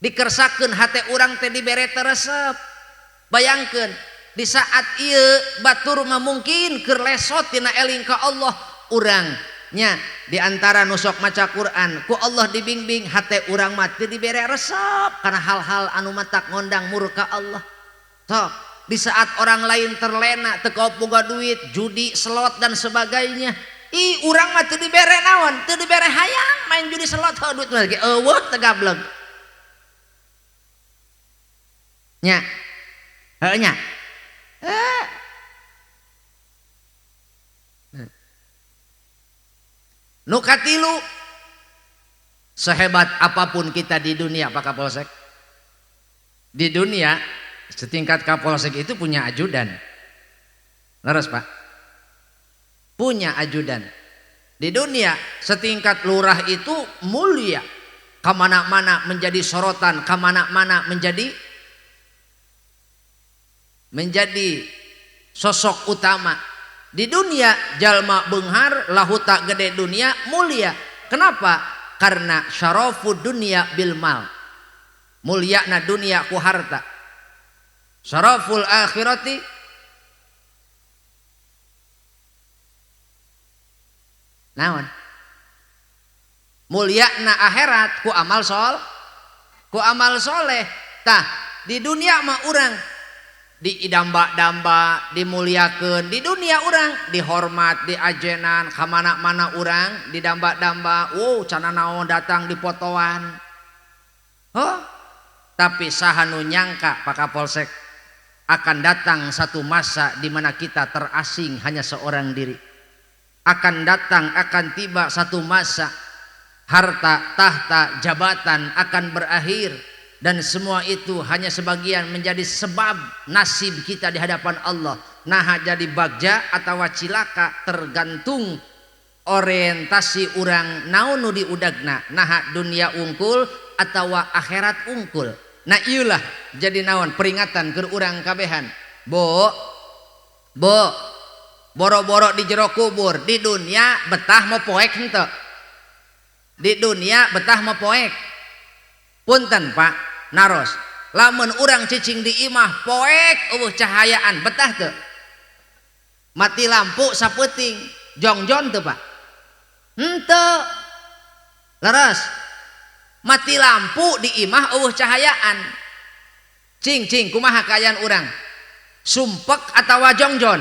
Dikersakeun hati urang teh dibere teresep. Bayangkeun di saat ieu batur mah mungkin keur lesot tina eling ka Allah, urang nya di antara nu sok maca Quran ku Allah dibimbing hate urang mah teu dibere resep kana hal-hal anu matak ngondang murka Allah. Sok di saat orang lain terlena teu boga duit, judi, slot dan sebagainya. Ih urang mah teu dibere naon, teu dibere hayang main judi slot heuh duit mah ge eueuh teu gableg. Nya. Heuh nya. Nu katilu, sehebat apapun kita di dunia Pak Kapolsek, di dunia setingkat Kapolsek itu punya ajudan. Leres Pak, punya ajudan. Di dunia setingkat lurah itu mulia, kemana-mana menjadi sorotan, kemana-mana menjadi sosok utama. Di dunia jalma beunghar lahuta gede dunia mulia. Kenapa? Karena syarafu dunia bil mal. Mulyana dunia ku harta. Syaraful akhirati naon? Mulyana akhirat ku amal sol, ku amal soleh. Tah di dunia mah urang diidamba-damba, dimuliakeun di dunia urang, dihormat, diajenan, kamana-mana urang didamba-damba, wow cana naon datang di potoan. Huh? Tapi saha nu nyangka Pak Kapolsek akan datang satu masa di mana kita terasing hanya seorang diri. Akan datang, akan tiba satu masa harta, tahta, jabatan akan berakhir. Dan semua itu hanya sebagian menjadi sebab nasib kita di hadapan Allah. Nah jadi bagja atau cilaka tergantung orientasi urang naon nu diudagna. Nah dunia unggul atau akhirat unggul. Nah iyalah jadi naon peringatan keur urang kabehan. Bo, bo, boro-boro di jero kubur, di dunia betah mau poek henteu. Di dunia betah mau poek. Punten Pak. Naros, lamun urang cicing di imah poek eueuh cahayaan betah teu? Mati lampu sapeuting, jongjon teu Pak? Henteu. Leres. Mati lampu di imah eueuh cahayaan. Cing-cing kumaha kaayaan urang? Sumpek atawa jongjon?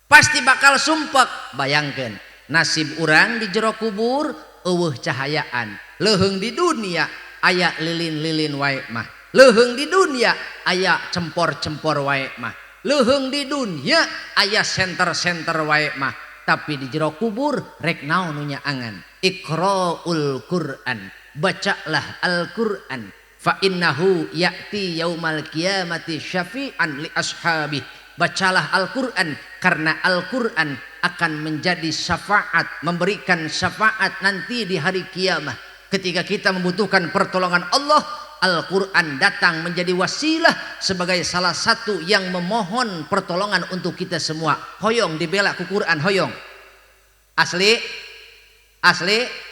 Pasti bakal sumpek. Bayangkeun nasib urang di jero kubur eueuh cahayaan. Leuheung di dunia aya lilin-lilin wae mah. Leuheung di dunia aya cempor-cempor wae mah. Leuheung di dunia aya senter-senter wae mah. Tapi di jero kubur rek naon nu nyaangan? Iqraul Quran. Bacalah Al-Quran. Fa innahu ya'ti yaumal qiyamati syafi'an li ashabih. Bacalah Al-Quran karena Al-Quran akan menjadi syafaat, memberikan syafaat nanti di hari kiamat. Ketika kita membutuhkan pertolongan Allah, Al-Quran datang menjadi wasilah sebagai salah satu yang memohon pertolongan untuk kita semua. Hoyong dibela ku Quran, hoyong. Asli, asli.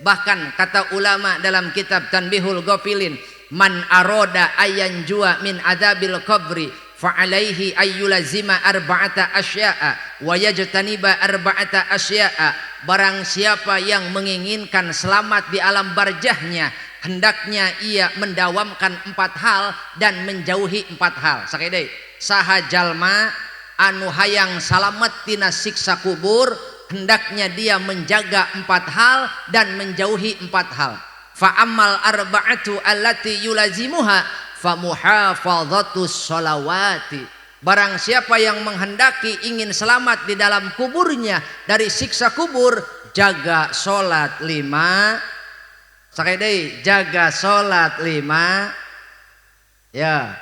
Bahkan kata ulama dalam kitab Tanbihul Ghafilin, man aroda ayan jua min adzabil qabri fa alaihi ayyulazima arba'ata asya'a wa yajtaniba arba'ata asya'a. Barang siapa yang menginginkan selamat di alam barjahnya, hendaknya ia mendawamkan 4 hal dan menjauhi 4 hal. Sakali deui, saha jalma anu hayang salamet tina siksa kubur, hendaknya dia menjaga 4 hal dan menjauhi 4 hal. Fa ammal arba'atu allati yulazimuha fa muhafadhatus sholawati. Barang siapa yang menghendaki ingin selamat di dalam kuburnya dari siksa kubur, jaga sholat 5. Sakali deui, jaga sholat 5. Ya.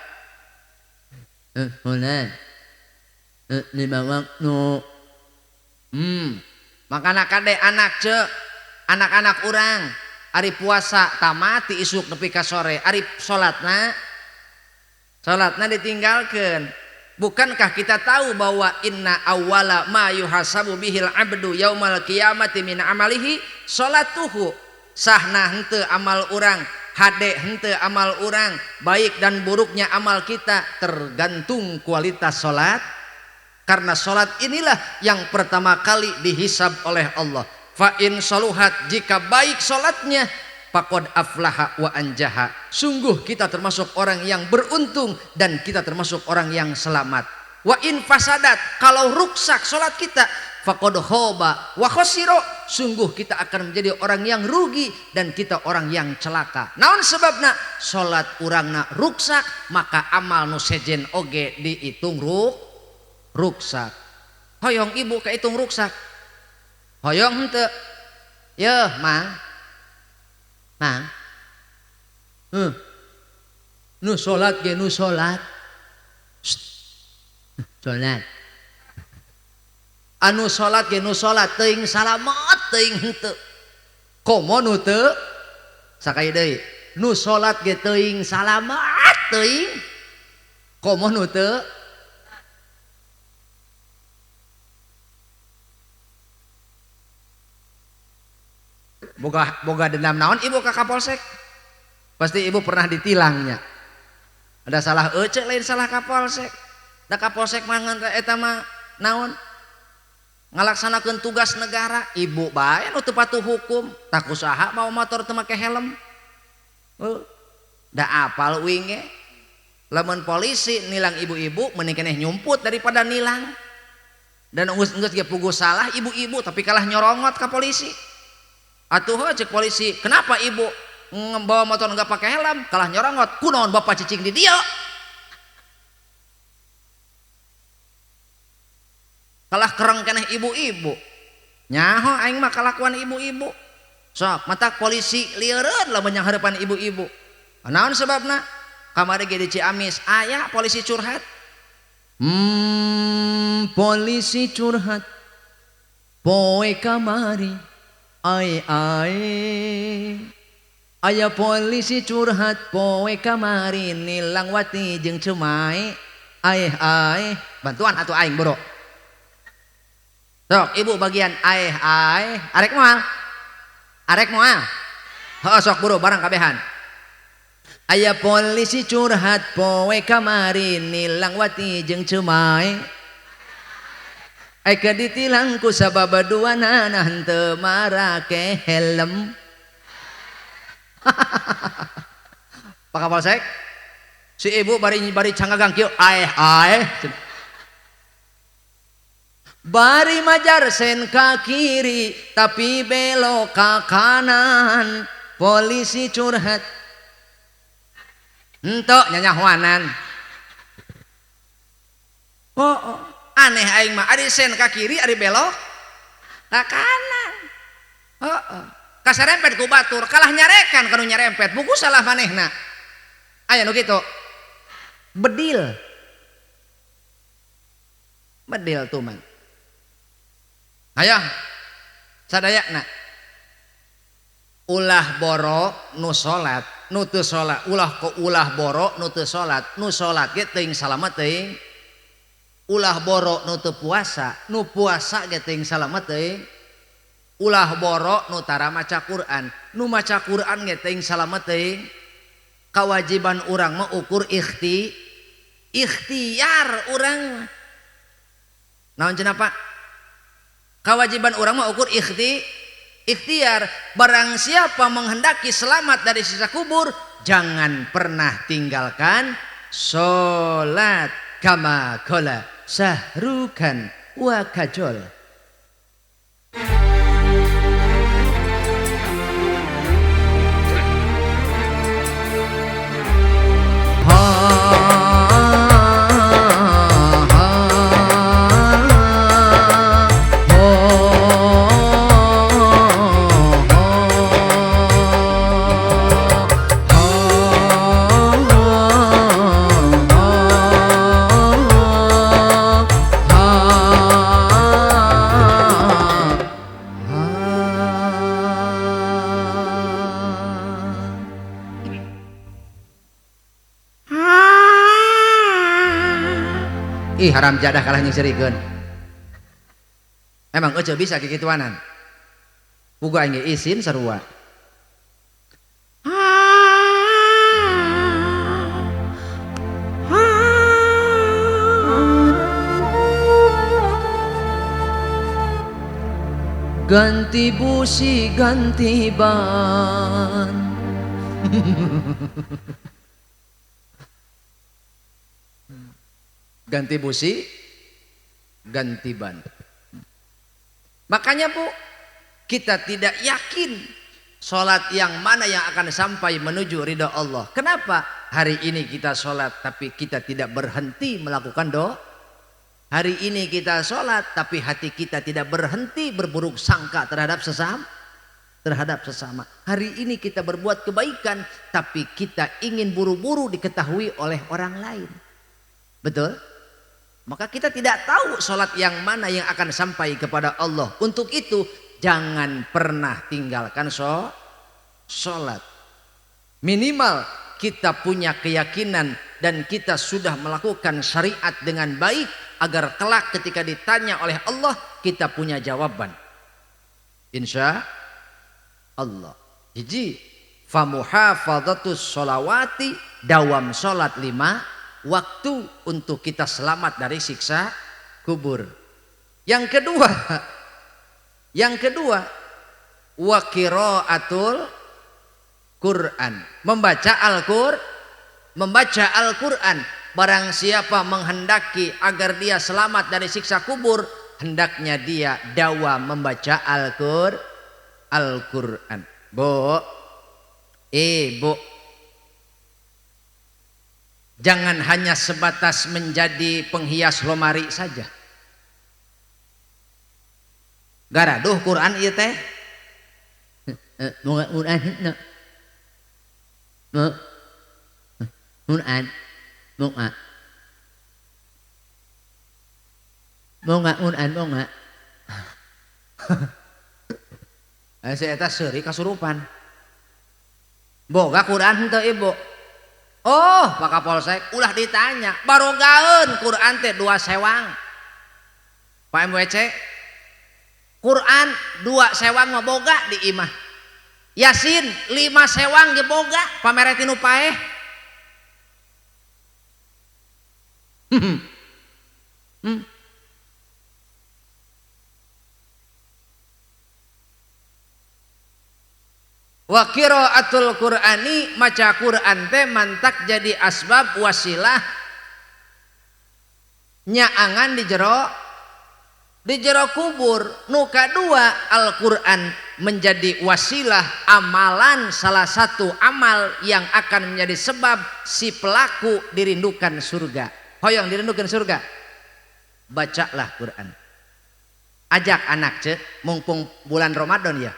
Sholat 5 waktu. Makana kade anak ce, anak-anak urang ari puasa tamati isuk nepi ka sore, ari salatna ditinggalkeun. Bukankah kita tahu bahwa inna awwala ma yuhasabu bihil abdu yaumal qiyamati min amalihi salatuhu. Sahna henteu amal urang, hade henteu amal urang, baik dan buruknya amal kita tergantung kualitas salat. Karena salat inilah yang pertama kali dihisab oleh Allah. Fa in saluhat, jika baik salatnya, faqad aflaha wa anjaha. Sungguh kita termasuk orang yang beruntung dan kita termasuk orang yang selamat. Wa in fasadat, kalau ruksak salat kita, faqad khoba wa khosiro, sungguh kita akan menjadi orang yang rugi dan kita orang yang celaka. Naon sebabna? Salat urangna ruksak, maka amal nu sejen oge dihitung ruksak. Hoyong ibu kahitung ruksak. Hoyong henteu. Yeuh, Mang. Mang. Nu salat ge nu salat. Salat. Anu salat ge nu salat teuing salamet teuing henteu. Komo nu teu sakali deui. Nu salat ge teuing salamet teuing. Komo nu teu. Boga dendam naon ibu ka Kapolsek? Pasti ibu pernah ditilangnya. Ada salah ece lain salah Kapolsek. Da Kapolsek mah ngan eta mah naon? Ngalaksanakeun tugas negara, ibu bae nu teu patuh hukum, tak usaha bawa motor teu make helm. Da apal uing ge. Lamun polisi nilang ibu-ibu mending keneh nyumput daripada nilang. Dan geus ge puguh salah ibu-ibu tapi kalah nyorongot ka polisi. Atuh cek polisi, kenapa ibu bawa motor nggak pakai helm? Kalah nyorongot, kunaon bapak cicing di dia? Kalah kereng keneh ibu-ibu. Nyaho aing mah kalakuan ibu-ibu. Sok mata polisi lieureun lamun yang harapan ibu-ibu. Naon sebabna? Kamari ge di Ciamis aya polisi curhat. Polisi curhat. Poe kamari. Ai ai aya polisi curhat poe kamari nilang wati jeung cemai ai ai bantuan atuh aing boro. Sok ibu bagian ai ai arek moal arek moal heuh sok boro barang kabehan. Aya polisi curhat poe kamari nilang wati jeung cemai Aika ditilang ku sabab duanana henteu marake helm. Pak Kapolsek, si ibu bari canggagang kieu aeh aeh. Bari majar sen ka kiri tapi belok ka kanan. Polisi curhat. Henteu nyanyahoanan. Oh, oh. Aneh aing mah ari sen ka kiri ari belok ka kanan. Heeh. Kasarempet ku batur kalah nyarekan kanu nyarempet buku salah manehna. Aya nu kitu. Bedil. Bedil tuh man. Aya sadayana. Ulah boro nu salat, nu teu salat, ulah ko ulah boro nu teu salat, nu salat ge teuing salamet teuing. Ulah boro nu teu puasa, nu puasa ge teuing salamet teuing. Ulah boro nu tara maca Quran, nu maca Quran ge teuing salamet teuing. Kawajiban urang mah ukur ikhtiar urang. Naon cenah Pak? Kawajiban urang mah ukur ikhtiar. Barang siapa menghendaki selamat dari sisa kubur, jangan pernah tinggalkan salat. Kama qala sahrukan wa kajol. Ih haram jadah kalah nyingserikeun. Emang ece bisa kikituanan. Pugu aing ge isin sarua. Ganti busi ganti ban. Ganti busi ganti ban. Makanya Bu, kita tidak yakin sholat yang mana yang akan sampai menuju ridha Allah. Kenapa? Hari ini kita sholat tapi kita tidak berhenti melakukan doa. Hari ini kita sholat tapi hati kita tidak berhenti berburuk sangka terhadap sesama. Terhadap sesama. Hari ini kita berbuat kebaikan tapi kita ingin buru-buru diketahui oleh orang lain. Betul? Maka kita tidak tahu sholat yang mana yang akan sampai kepada Allah. Untuk itu jangan pernah tinggalkan sholat. Minimal kita punya keyakinan dan kita sudah melakukan syariat dengan baik agar kelak ketika ditanya oleh Allah kita punya jawaban. Insya Allah. Hiji, famuhafadhatus sholawati, dawam sholat 5 waktu untuk kita selamat dari siksa kubur. Yang kedua, wa qiraatul Quran, membaca Al-Quran. Barang siapa menghendaki agar dia selamat dari siksa kubur, hendaknya dia dawam membaca Al-Quran. Bu, Bu, jangan hanya sebatas menjadi penghias lemari saja. Garaduh Quran ieu teh. Quran Quran bunga bunga Quran bunga. Saya eta seuri kasurupan. Boga Quran henteu ibu. Oh, Pak Kapolsek ulah ditanya. Barogaeun Quran teh 2 sewang. Pak MWC Quran 2 sewang mah boga di imah. Yasin 5 sewang ge boga pamere tinu paeh. Wa qiraatul Qur'ani, maca Quran teh mantak jadi asbab wasilah nyaangan di jero kubur. Nu kadua, Al-Quran menjadi wasilah amalan, salah satu amal yang akan menjadi sebab si pelaku dirindukan surga. Hoyong dirindukan surga, bacalah Quran. Ajak anak cek, mumpung bulan Ramadan ya.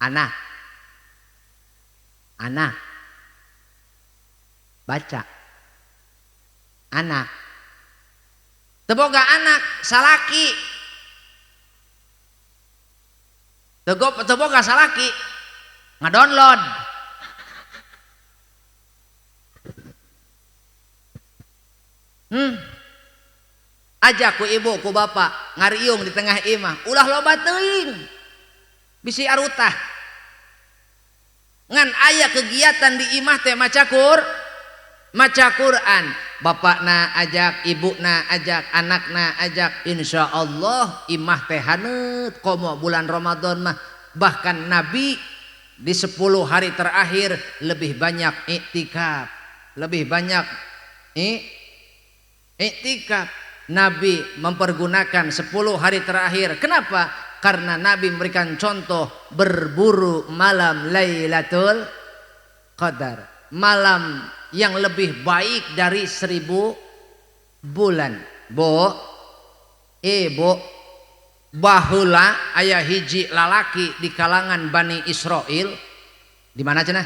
Anak, anak, baca, anak. Teboga anak salaki, teboga salaki ngadownload. Ajak ku ibu ku bapak ngariung di tengah imah, ulah loba teuing bisi arutah. Ngan aya kegiatan di imah teh maca Quran. Bapakna ajak, ibuna ajak, anakna ajak, insya Allah imah teh haneut komo bulan Ramadan mah. Bahkan Nabi di 10 hari terakhir lebih banyak iktikaf, lebih banyak iktikaf. Nabi mempergunakan 10 hari terakhir. Kenapa? Karena Nabi memberikan contoh berburu malam Lailatul Qadar, malam yang lebih baik dari 1000 bulan. Bu, ibu, baheula aya hiji lalaki di kalangan Bani Israel. Di mana cenah?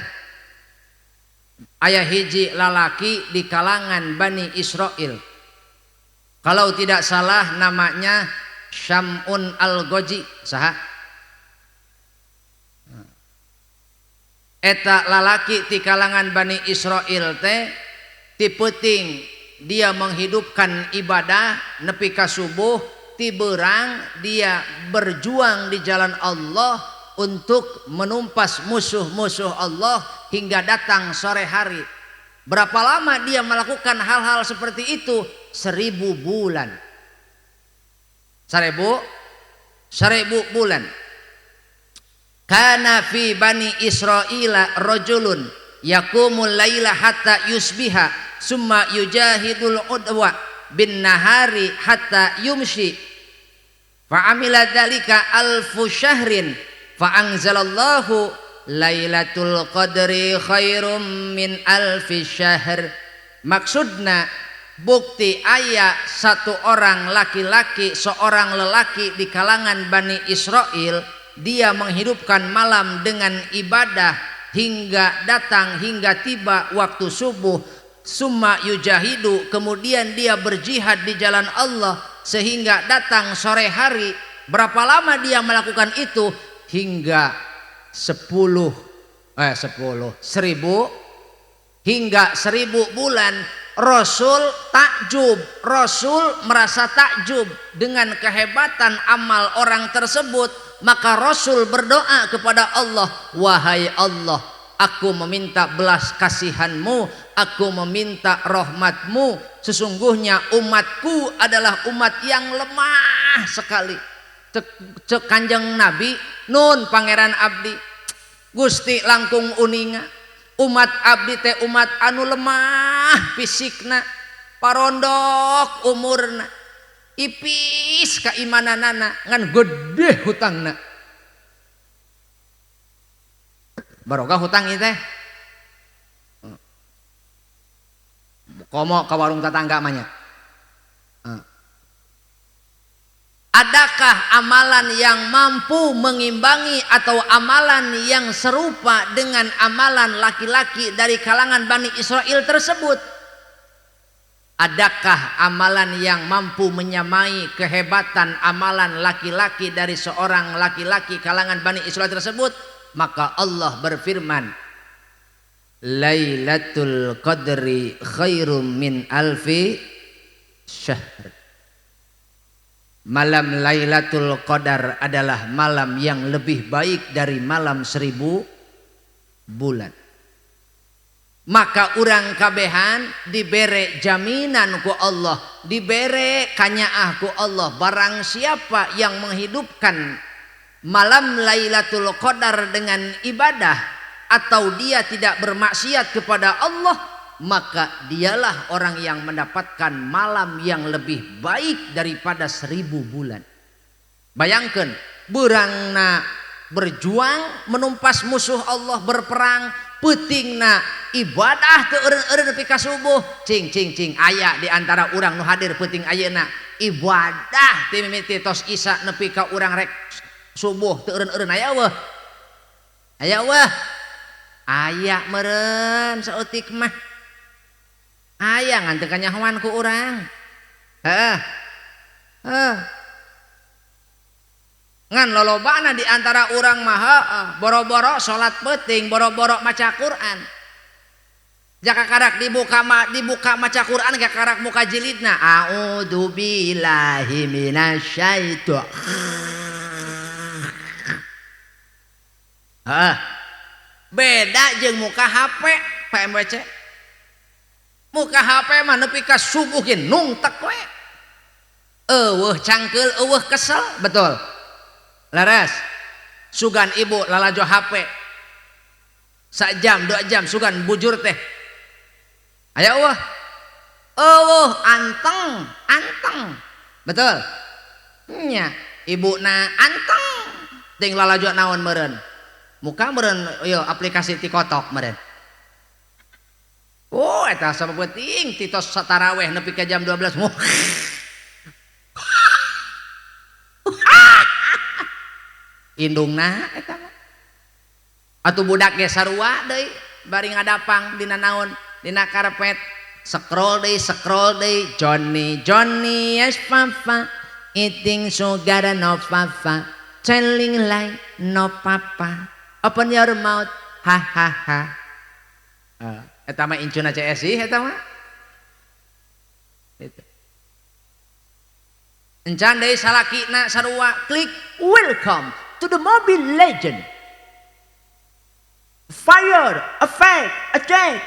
Aya hiji lalaki di kalangan Bani Israel. Kalau tidak salah namanya Syam'un Al-Ghaji. Saha? Eta lalaki di kalangan Bani Israel teh ti peuting dia menghidupkan ibadah nepi ka subuh, ti beurang dia berjuang di jalan Allah untuk menumpas musuh-musuh Allah hingga datang sore hari. Berapa lama dia melakukan hal-hal seperti itu? 1000 bulan. 1000 1000 bulan. Kana fi bani Israila rajulun yaqumul laila hatta yusbiha summa yujahidul udwa bin nahari hatta yumshi fa amila dzalika alfu syahrin fa anzalallahu lailatul qadri khairum min alfi syahr. Maksudna bukti aya satu orang laki-laki, seorang lelaki di kalangan Bani Israel, dia menghidupkan malam dengan ibadah hingga datang, hingga tiba waktu subuh. Summa yujahidu, kemudian dia berjihad di jalan Allah sehingga datang sore hari. Berapa lama dia melakukan itu? Hingga 10 1000 hingga 1000 bulan. Rasul takjub, Rasul merasa takjub dengan kehebatan amal orang tersebut. Maka Rasul berdoa kepada Allah, wahai Allah, aku meminta belas kasihanmu, aku meminta rahmatmu. Sesungguhnya umatku adalah umat yang lemah sekali. Cek Kanjeng Nabi, nun Pangeran Abdi, Gusti langkung uninga, umat abdi teh umat anu lemah fisikna, parondok umurna, ipis keimananana, ngan gede hutangna. Barokah hutang ieu teh. Komo ka warung tetangga mah nya. Adakah amalan yang mampu mengimbangi atau amalan yang serupa dengan amalan laki-laki dari kalangan Bani Israel tersebut? Adakah amalan yang mampu menyamai kehebatan amalan laki-laki dari seorang laki-laki kalangan Bani Israel tersebut? Maka Allah berfirman, Lailatul Qadri khairum min alfi syahr. Malam Lailatul Qadar adalah malam yang lebih baik dari malam 1000 bulan. Maka urang kabehan dibere jaminan ku Allah, dibere kanyaah ku Allah. Barang siapa yang menghidupkan malam Lailatul Qadar dengan ibadah atau dia tidak bermaksiat kepada Allah, maka dialah orang yang mendapatkan malam yang lebih baik daripada 1000 bulan. Bayangkan, beurangna berjuang menumpas musuh Allah, berperang, peutingna ibadah teu eureun-eureun nepi ka subuh. Cing cing cing aya di antara urang nu hadir peuting ayeuna ibadah ti mimiti tos isya nepi ka urang rek subuh teu eureun-eureun aya eueuh? Aya eueuh? Aya meureun saeutik mah. Aya ngan teu kanyahoan ku urang. Heeh. Heeh. Ngan lolobana di antara urang mah heueuh, boro-boro salat peuting, boro-boro maca Quran. Jaka karak dibuka maca Quran ka karak muka jilidna. A'udzu billahi minasyaitonir. Heeh. Beda jeung muka HP PMWC. Muka HP mah nepi ka subuh ge nungtek we. Eueuh cangkeul, eueuh kesel, betul. Laras. Sugan ibu lalajo HP. Sajam, 2 jam sugan bujur teh. Aya eueuh. Eueuh anteng, anteng. Betul. Nya, ibuna anteng. Ting lalajo naon meureun. Muka meureun ieu aplikasi TikTok meureun. Oh, eta sapeuting ti tos taraweh nepi ka jam 12. Indungna eta mah. Atuh budak ge sarua deui bari ngadapang dina naon? Dina karpet. Scroll deui Johnny Johnny yes papa eating sugar no papa telling lie no papa open your mouth ha ha ha. Eta mah incuna CSI eta mah. Itu. Encan deui salakina sarua klik welcome to the Mobile Legend. Fire, effect, attack.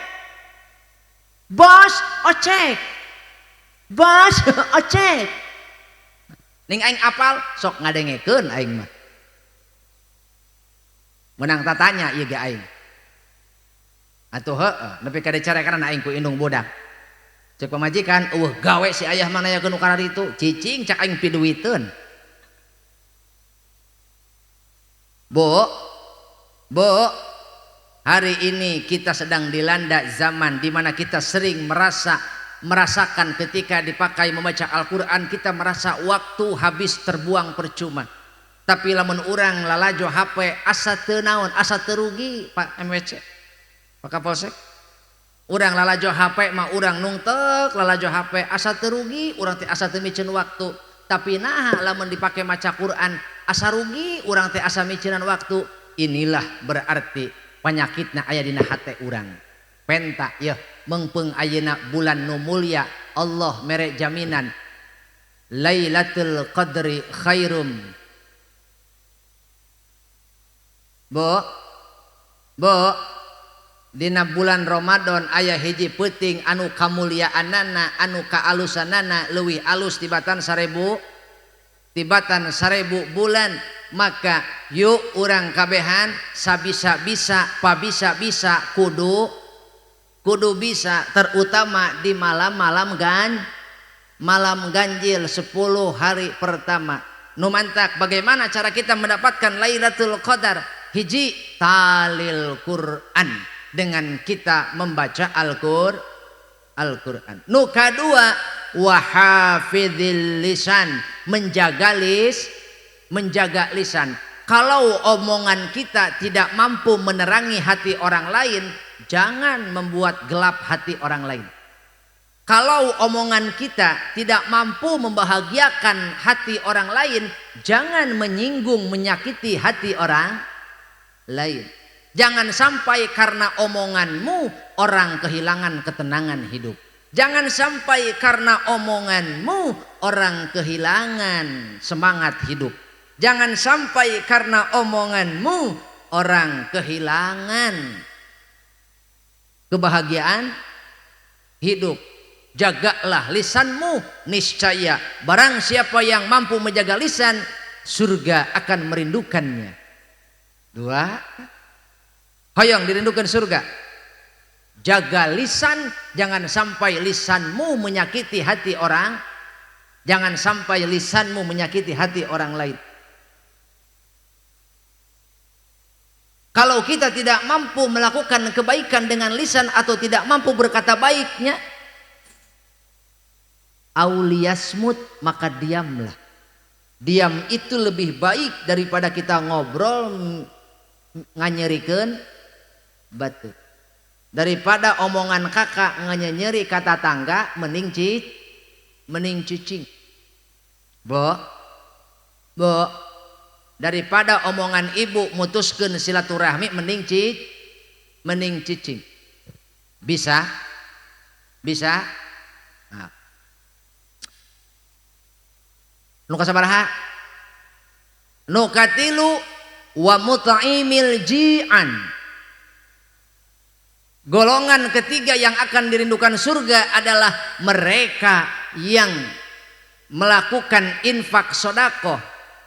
Boss, attack. Boss, attack. Ning aing apal sok ngadengekeun aing mah. Menang tatanya ieu ge aing. Atuh heueuh nepi ka dicarekan aing ku indung budak. Cek pamajikan eueuh gawe si ayah mah nanyakeun nu kararitu, cicing cak aing piduiteun. Bu, Bu, hari ini kita sedang dilanda zaman di mana kita sering merasakan ketika dipakai membaca Al-Quran kita merasa waktu habis terbuang percuma. Tapi lamun urang lalajo HP asa teu naon, asa teu rugi Pak MWC, Pak Kapolsek. Urang lalajo HP mah urang nungtek lalajo HP asa teu rugi, urang teh asa teu miceun waktu. Tapi naha lamun dipake maca Quran asa rugi, urang teh asa miceunan waktu. Inilah berarti penyakitna aya dina hate urang. Penta yeuh meungpeung ayeuna bulan nu mulia Allah mere jaminan Lailatul Qadri khairum. Bu, Bu, dina bulan Ramadan aya hiji peuting anu kamuliaanana anu kaalusanana leuwih alus tibatan 1000 tibatan 1000 bulan. Maka yuk urang kabehan sabisa-bisa pabisa-bisa kudu bisa, terutama di malam-malam malam ganjil 10 hari pertama. Nu mantak bagaimana cara kita mendapatkan Lailatul Qadar? Hiji, talil Quran, dengan kita membaca Al-Quran. Nu kadua, wahafidhil lisan, menjaga lisan. Kalau omongan kita tidak mampu menerangi hati orang lain, jangan membuat gelap hati orang lain. Kalau omongan kita tidak mampu membahagiakan hati orang lain, jangan menyinggung, menyakiti hati orang lain. Jangan sampai karena omonganmu orang kehilangan ketenangan hidup. Jangan sampai karena omonganmu orang kehilangan semangat hidup. Jangan sampai karena omonganmu orang kehilangan kebahagiaan hidup. Jagalah lisanmu, niscaya barang siapa yang mampu menjaga lisan, surga akan merindukannya. Dua, hoyong dirindukan surga. Jaga lisan, jangan sampai lisanmu menyakiti hati orang. Jangan sampai lisanmu menyakiti hati orang lain. Kalau kita tidak mampu melakukan kebaikan dengan lisan atau tidak mampu berkata baiknya, auliyasmut, maka diamlah. Diam itu lebih baik daripada kita ngobrol nganyerikeun batu. Daripada omongan kakak nganyeri kata tangga, mending cicing. Bo, bo, daripada omongan ibu mutuskeun silaturahmi, mending cicing. Bisa? Bisa? Nah. Nu kasabaraha? Nu katilu, wa mut'imil ji'an. Golongan ketiga yang akan dirindukan surga adalah mereka yang melakukan infak sodakoh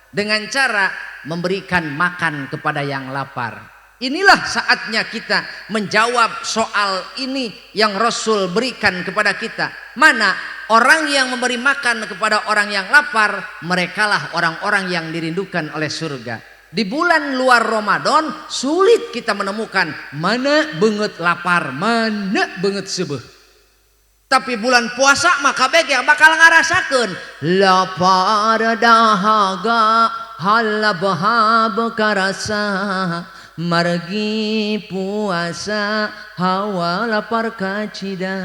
dengan cara memberikan makan kepada yang lapar. Inilah saatnya kita menjawab soal ini yang Rasul berikan kepada kita. Mana orang yang memberi makan kepada orang yang lapar, merekalah orang-orang yang dirindukan oleh surga. Di bulan luar Ramadan sulit kita menemukan mana beungeut lapar, mana beungeut seubeuh. Tapi bulan puasa maka bege bakal ngarasakeun lapar dahaga halabhab karasa margi puasa hawa lapar kacida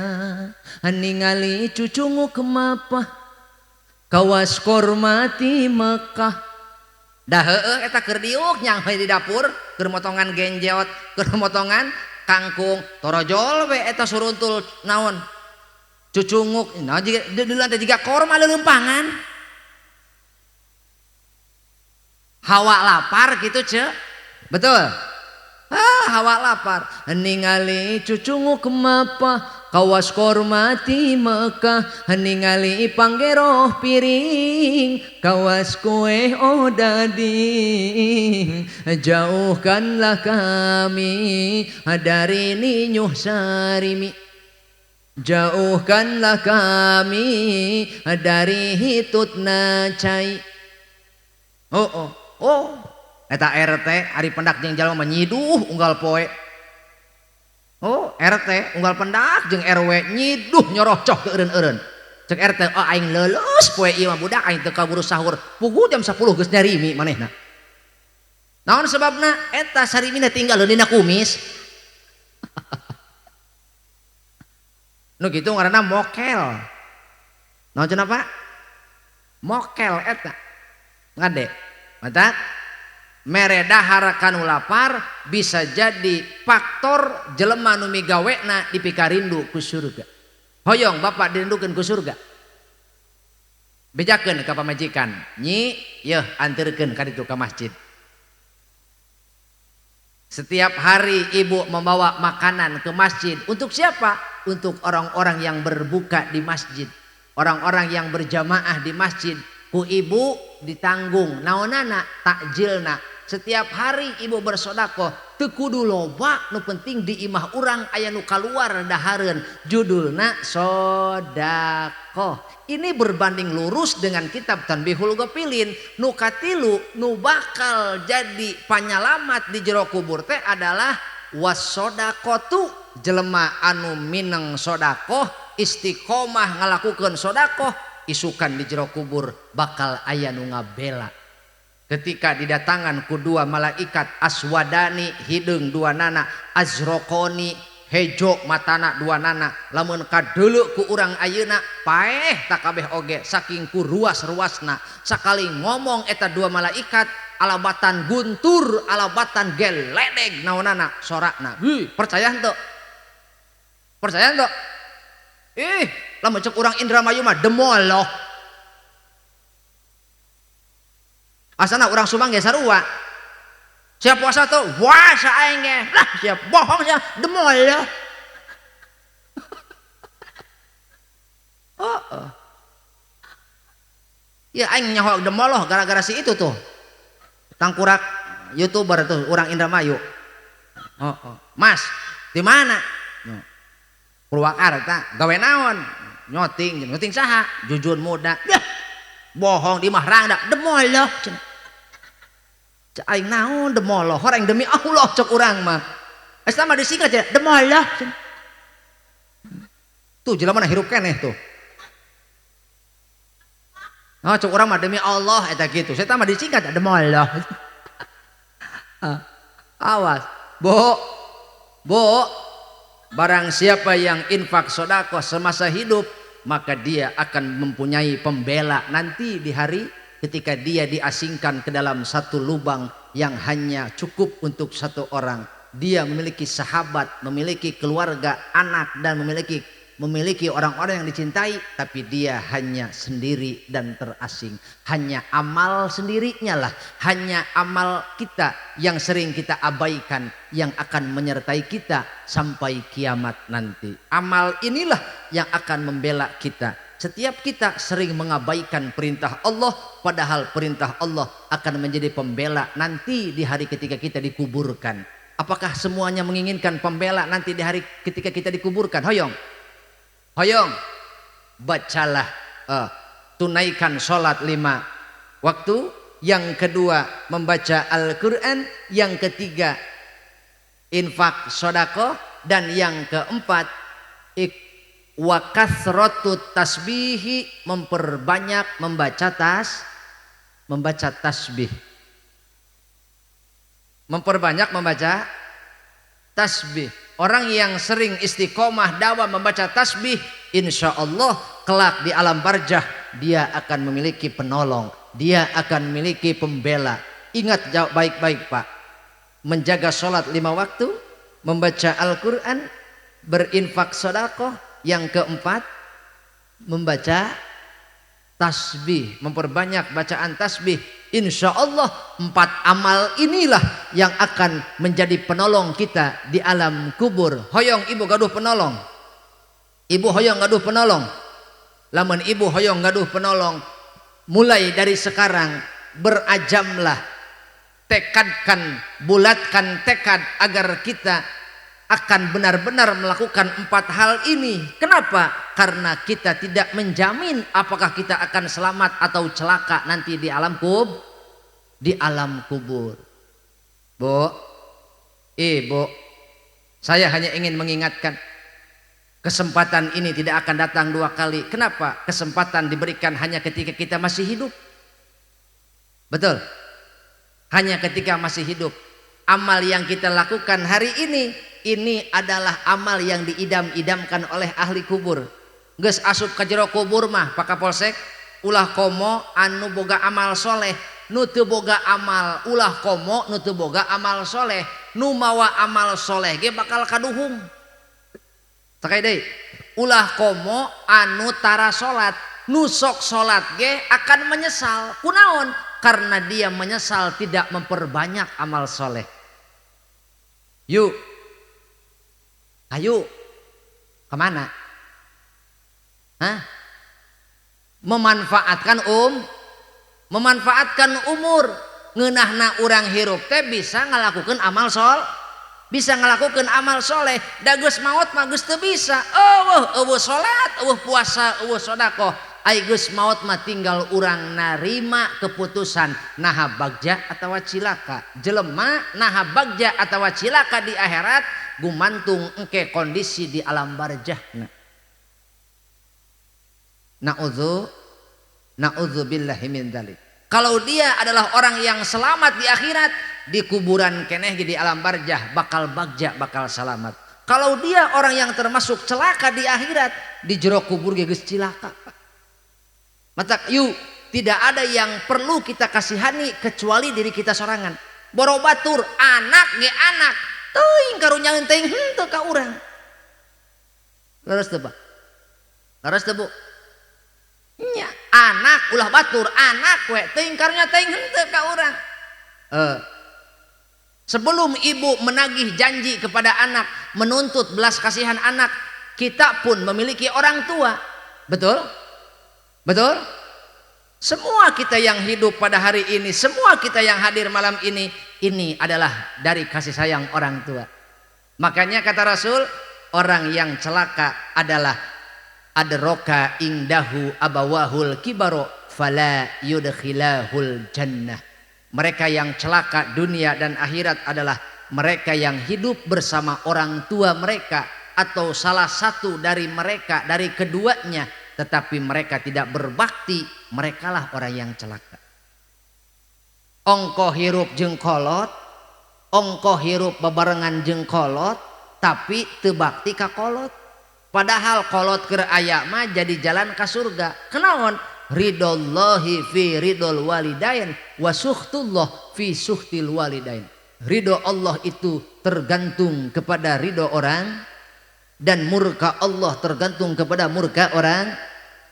ningali cucunguk mapah kawas kormati Mekah. Dah heueuh eta keur diuk nyanghe di dapur, keur motongan genjot, keur motongan kangkung, torojol we eta suruntul naon? Cucunguk. Nah jiga deuleun teh jiga korma leuleumpangan. Hawa lapar gitu ce. Betul? Ah, hawa lapar. Ningali cucunguk mapah Kawas kormati Mekah ningali panggeroh piring kawas kue odading. Jauhkanlah kami dari ninyuh sarimi, jauhkanlah kami dari hitutna cai. Oh oh oh, eta RT ari pendak jeung jalma nyiduh unggal poe. Oh, RT unggal pendak jeung RW nyiduh nyorocoh ke eureun-eureun. Cek RT, oh aing leuleus poe ieu mah budak aing teu kaburu sahur. Puguh jam 10 geus nyarimi manehna. Naon sebabna? Eta sarimina tinggal dina kumis. Nu kitu ngaranna mokel. Naon cenah Pak? Mokel eta. Ngade. Mata mere dahar kanu lapar bisa jadi faktor jelema nu migawena dipikarindu ku surga. Hoyong bapak dirindukeun ku surga. Bejakeun ka pamajikan, nyi yeuh anterkeun ka ditu ka masjid. Setiap hari ibu membawa makanan ke masjid. Untuk siapa? Untuk orang-orang yang berbuka di masjid, orang-orang yang berjamaah di masjid. Ku ibu ditanggung naonana takjilna. Setiap hari ibu bersodakoh teu kudu loba, nu penting di imah urang aya nu kaluar dahareun, judulna sodakoh. Ini berbanding lurus dengan kitab Tanbihul Ghafilin. Nu katilu nu bakal jadi panyalamat di jero kubur teh adalah wasodakotu, jelema anu mineng sodakoh, istiqomah ngalakukeun sodakoh, isukan di jero kubur bakal aya nu ngabela. Ketika didatangan ku dua malaikat aswadani hideung dua nana, azrokoni hejo matana dua nana, lamun kadeuleu ku urang ayeuna paeh takabeh oge saking ku ruas-ruasna. Sakali ngomong eta dua malaikat alabatan guntur, alabatan geledeg naonana sorakna. Percaya henteu? Percaya henteu? Ih, lamun cek urang Indramayu mah demoloh. Asana urang Subang ge sarua. Siap puasa tuh, puasa aing ge. Lah, siap bohong sia, demoloh. Oh, oh. Ya aing nyaho demoloh gara-gara si itu tuh. Tangkurak YouTuber tuh urang Indramayu. Oh, oh. Mas, di mana? Purwakarta, gawe naon? Nyoting, nyoting saha? Jujun muda. Dah, bohong di mah rangda, demoloh. Cek aing naon demoloh, horeng demi Allah cek urang mah. Eta mah disingkat cenah, demoloh. Tuh jelema na hirup keneh tuh. Oh, cek urang mah demi Allah eta kitu. Saya mah disingkat demoloh. Awas, Bu. Bu. Barang siapa yang infak sodakoh semasa hidup, maka dia akan mempunyai pembela nanti di hari ketika dia diasingkan ke dalam satu lubang yang hanya cukup untuk satu orang. Dia memiliki sahabat, memiliki keluarga, anak, dan memiliki orang-orang yang dicintai, tapi dia hanya sendiri dan terasing. Hanya amal sendirinya lah, hanya amal kita yang sering kita abaikan yang akan menyertai kita sampai kiamat nanti. Amal inilah yang akan membela kita. Setiap kita sering mengabaikan perintah Allah, padahal perintah Allah akan menjadi pembela nanti di hari ketika kita dikuburkan. Apakah semuanya menginginkan pembela nanti di hari ketika kita dikuburkan? Hoyong. Hoyong, bacalah, tunaikan sholat 5 waktu. Yang kedua membaca Al-Quran, yang ketiga infak sodakoh, dan yang keempat wa kasratu tasbihi, memperbanyak membaca tasbih. Memperbanyak membaca tasbih. Orang yang sering istiqomah dawa membaca tasbih, insya Allah kelak di alam barjah dia akan memiliki penolong, dia akan memiliki pembela. Ingat baik-baik Pak, menjaga sholat 5 waktu, membaca Al-Quran, berinfak sodakoh, yang keempat membaca tasbih, memperbanyak bacaan tasbih. Insya Allah 4 amal inilah yang akan menjadi penolong kita di alam kubur. Hoyong ibu gaduh penolong. Ibu hoyong gaduh penolong. Lamun ibu hoyong gaduh penolong, mulai dari sekarang berajamlah, tekadkan, bulatkan tekad agar kita akan benar-benar melakukan 4 hal ini. Kenapa? Karena kita tidak menjamin apakah kita akan selamat atau celaka nanti di alam kubur. Di alam kubur. Bu, ibu, saya hanya ingin mengingatkan, kesempatan ini tidak akan datang 2 kali. Kenapa? Kesempatan diberikan hanya ketika kita masih hidup. Betul? Hanya ketika masih hidup. Amal yang kita lakukan hari ini adalah amal yang diidam-idamkan oleh ahli kubur. Geus asup ka jero kubur mah Pak Kapolsek, ulah komo anu boga amal soleh, nu teu boga amal, ulah komo nu teu boga amal soleh, nu mawa amal soleh ge bakal kaduhung. Sakai deui, ulah komo anu tara salat, nu sok salat ge akan menyesal. Kunaon? Karena dia menyesal tidak memperbanyak amal soleh. Yuk, ayo, kemana? Hah? Memanfaatkan memanfaatkan umur. Ngeunahna urang hirup teh bisa ngalakukeun amal sol, bisa ngalakukeun amal soleh. Da geus maot mah geus teu bisa. Eueuh, eueuh salat, eueuh puasa, eueuh sedekah. Ai geus maot mah tinggal urang narima keputusan naha bagja atawa cilaka. Jelema naha bagja atawa cilaka di akhirat gumantung engke kondisi di alam barjahna. Na'udzu billahi min dzalik. Kalau dia adalah orang yang selamat di akhirat, di kuburan keneh di alam barjah bakal bagja, bakal selamat. Kalau dia orang yang termasuk celaka di akhirat, di jero kubur ge geus cilaka. Matak yuk, tidak ada yang perlu kita kasihani kecuali diri kita sorangan. Boro batur anak ge anak, teuing karunya teuing henteu ka urang. Leres teu, Pak? Leres teu, Bu? Nya, anak ulah batur, anak we teuing karunya teuing henteu ka urang. Sebelum ibu menagih janji kepada anak, menuntut belas kasihan anak, kita pun memiliki orang tua. Betul? Betul? Semua kita yang hidup pada hari ini, semua kita yang hadir malam ini, ini adalah dari kasih sayang orang tua. Makanya kata Rasul, orang yang celaka adalah adroka ingdahu abawahul kibaro fala yudkhilahul jannah. Mereka yang celaka dunia dan akhirat adalah mereka yang hidup bersama orang tua mereka atau salah satu dari mereka, dari keduanya, tetapi mereka tidak berbakti, merekalah orang yang celaka. Ongko hirup jeung kolot, ongko hirup bebarengan jeung kolot, tapi teu bakti ka kolot. Padahal kolot keur aya mah jadi jalan ka surga. Kenaon? Ridollahi fi ridol walidain wa suhtullah fi suhtil walidain. Ridho Allah itu tergantung kepada ridho orang dan murka Allah tergantung kepada murka orang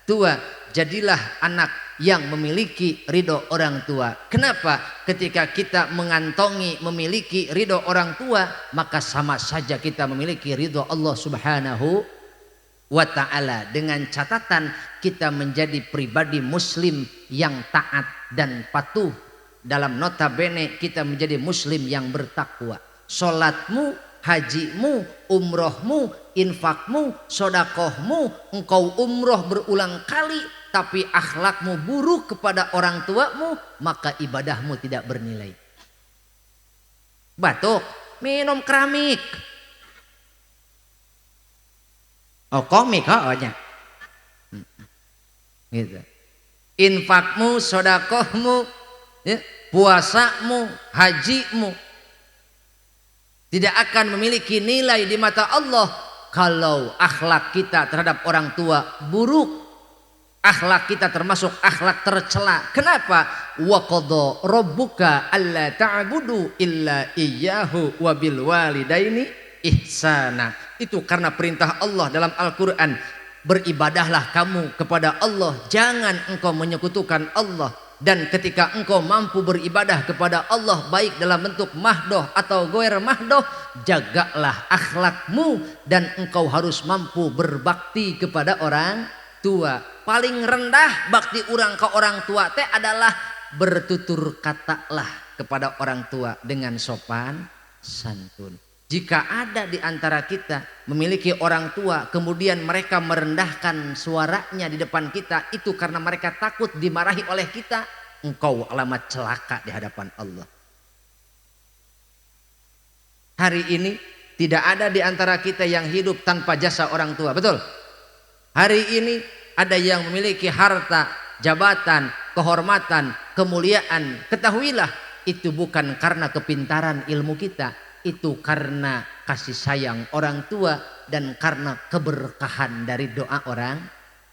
tua. Jadilah anak yang memiliki ridho orang tua. Kenapa? Ketika kita mengantongi memiliki ridho orang tua, maka sama saja kita memiliki ridho Allah Subhanahu wa ta'ala. Dengan catatan kita menjadi pribadi muslim yang taat dan patuh. Dalam notabene kita menjadi muslim yang bertakwa. Salatmu, hajimu, umrohmu, infakmu, sodakohmu, engkau umroh berulang kali tapi akhlakmu buruk kepada orang tuamu, maka ibadahmu tidak bernilai. Batuk, minum keramik. Oh komik, oh nya. Gitu. Infakmu, sodakohmu, ya, puasamu, hajimu tidak akan memiliki nilai di mata Allah kalau akhlak kita terhadap orang tua buruk. Akhlak kita termasuk akhlak tercela. Kenapa? Wa qadha rabbuka alla ta'budu illa iyyahu wa bil walidaini ihsana. Itu karena perintah Allah dalam Al-Qur'an, beribadahlah kamu kepada Allah, jangan engkau menyekutukan Allah, Dan ketika engkau mampu beribadah kepada Allah baik dalam bentuk mahdoh atau goer mahdoh, jagalah akhlakmu dan engkau harus mampu berbakti kepada orang tua. Paling rendah bakti orang ke orang tua teh adalah bertutur katalah kepada orang tua dengan sopan santun. Jika ada di antara kita memiliki orang tua kemudian mereka merendahkan suaranya di depan kita, itu karena mereka takut dimarahi oleh kita, engkau alamat celaka di hadapan Allah. Hari ini tidak ada di antara kita yang hidup tanpa jasa orang tua, betul? Hari ini ada yang memiliki harta, jabatan, kehormatan, kemuliaan. Ketahuilah itu bukan karena kepintaran ilmu kita, itu karena kasih sayang orang tua dan karena keberkahan dari doa orang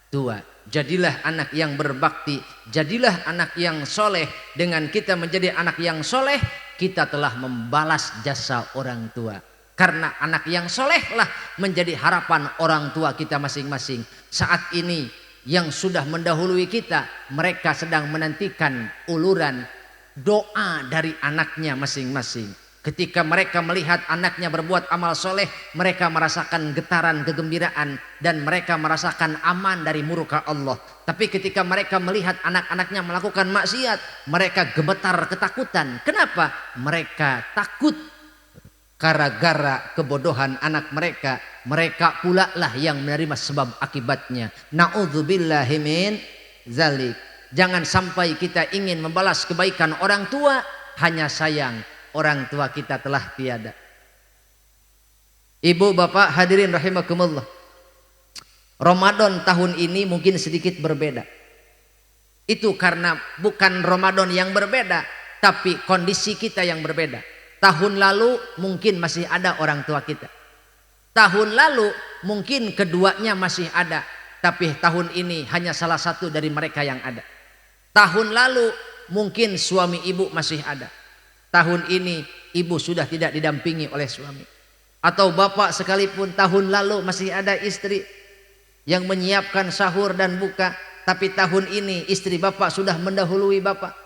tua. Jadilah anak yang berbakti, jadilah anak yang soleh. Dengan kita menjadi anak yang soleh, kita telah membalas jasa orang tua. Karena anak yang soleh lah menjadi harapan orang tua kita masing-masing. Saat ini yang sudah mendahului kita, mereka sedang menantikan uluran doa dari anaknya masing-masing. Ketika mereka melihat anaknya berbuat amal soleh, mereka merasakan getaran kegembiraan dan mereka merasakan aman dari murka Allah. Tapi ketika mereka melihat anak-anaknya melakukan maksiat, mereka gemetar ketakutan. Kenapa? Mereka takut gara-gara kebodohan anak mereka. Mereka pula lah yang menerima sebab akibatnya. Na'udzubillahi min zalik. Jangan sampai kita ingin membalas kebaikan orang tua, hanya sayang orang tua kita telah tiada. Ibu bapak hadirin rahimakumullah, Ramadan tahun ini mungkin sedikit berbeda. Itu karena bukan Ramadan yang berbeda, tapi kondisi kita yang berbeda. Tahun lalu mungkin masih ada orang tua kita. Tahun lalu mungkin keduanya masih ada, tapi tahun ini hanya salah satu dari mereka yang ada. Tahun lalu mungkin suami ibu masih ada. Tahun ini ibu sudah tidak didampingi oleh suami. Atau bapak sekalipun tahun lalu masih ada istri yang menyiapkan sahur dan buka, tapi tahun ini istri bapak sudah mendahului bapak.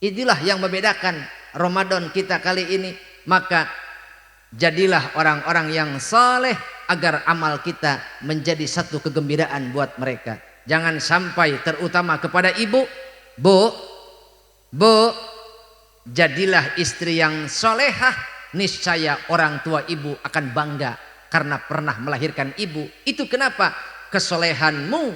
Itulah yang membedakan Ramadan kita kali ini. Maka jadilah orang-orang yang saleh agar amal kita menjadi satu kegembiraan buat mereka. Jangan sampai terutama kepada ibu, bu, bu, jadilah istri yang solehah, niscaya orang tua ibu akan bangga karena pernah melahirkan ibu. Itu kenapa kesolehanmu,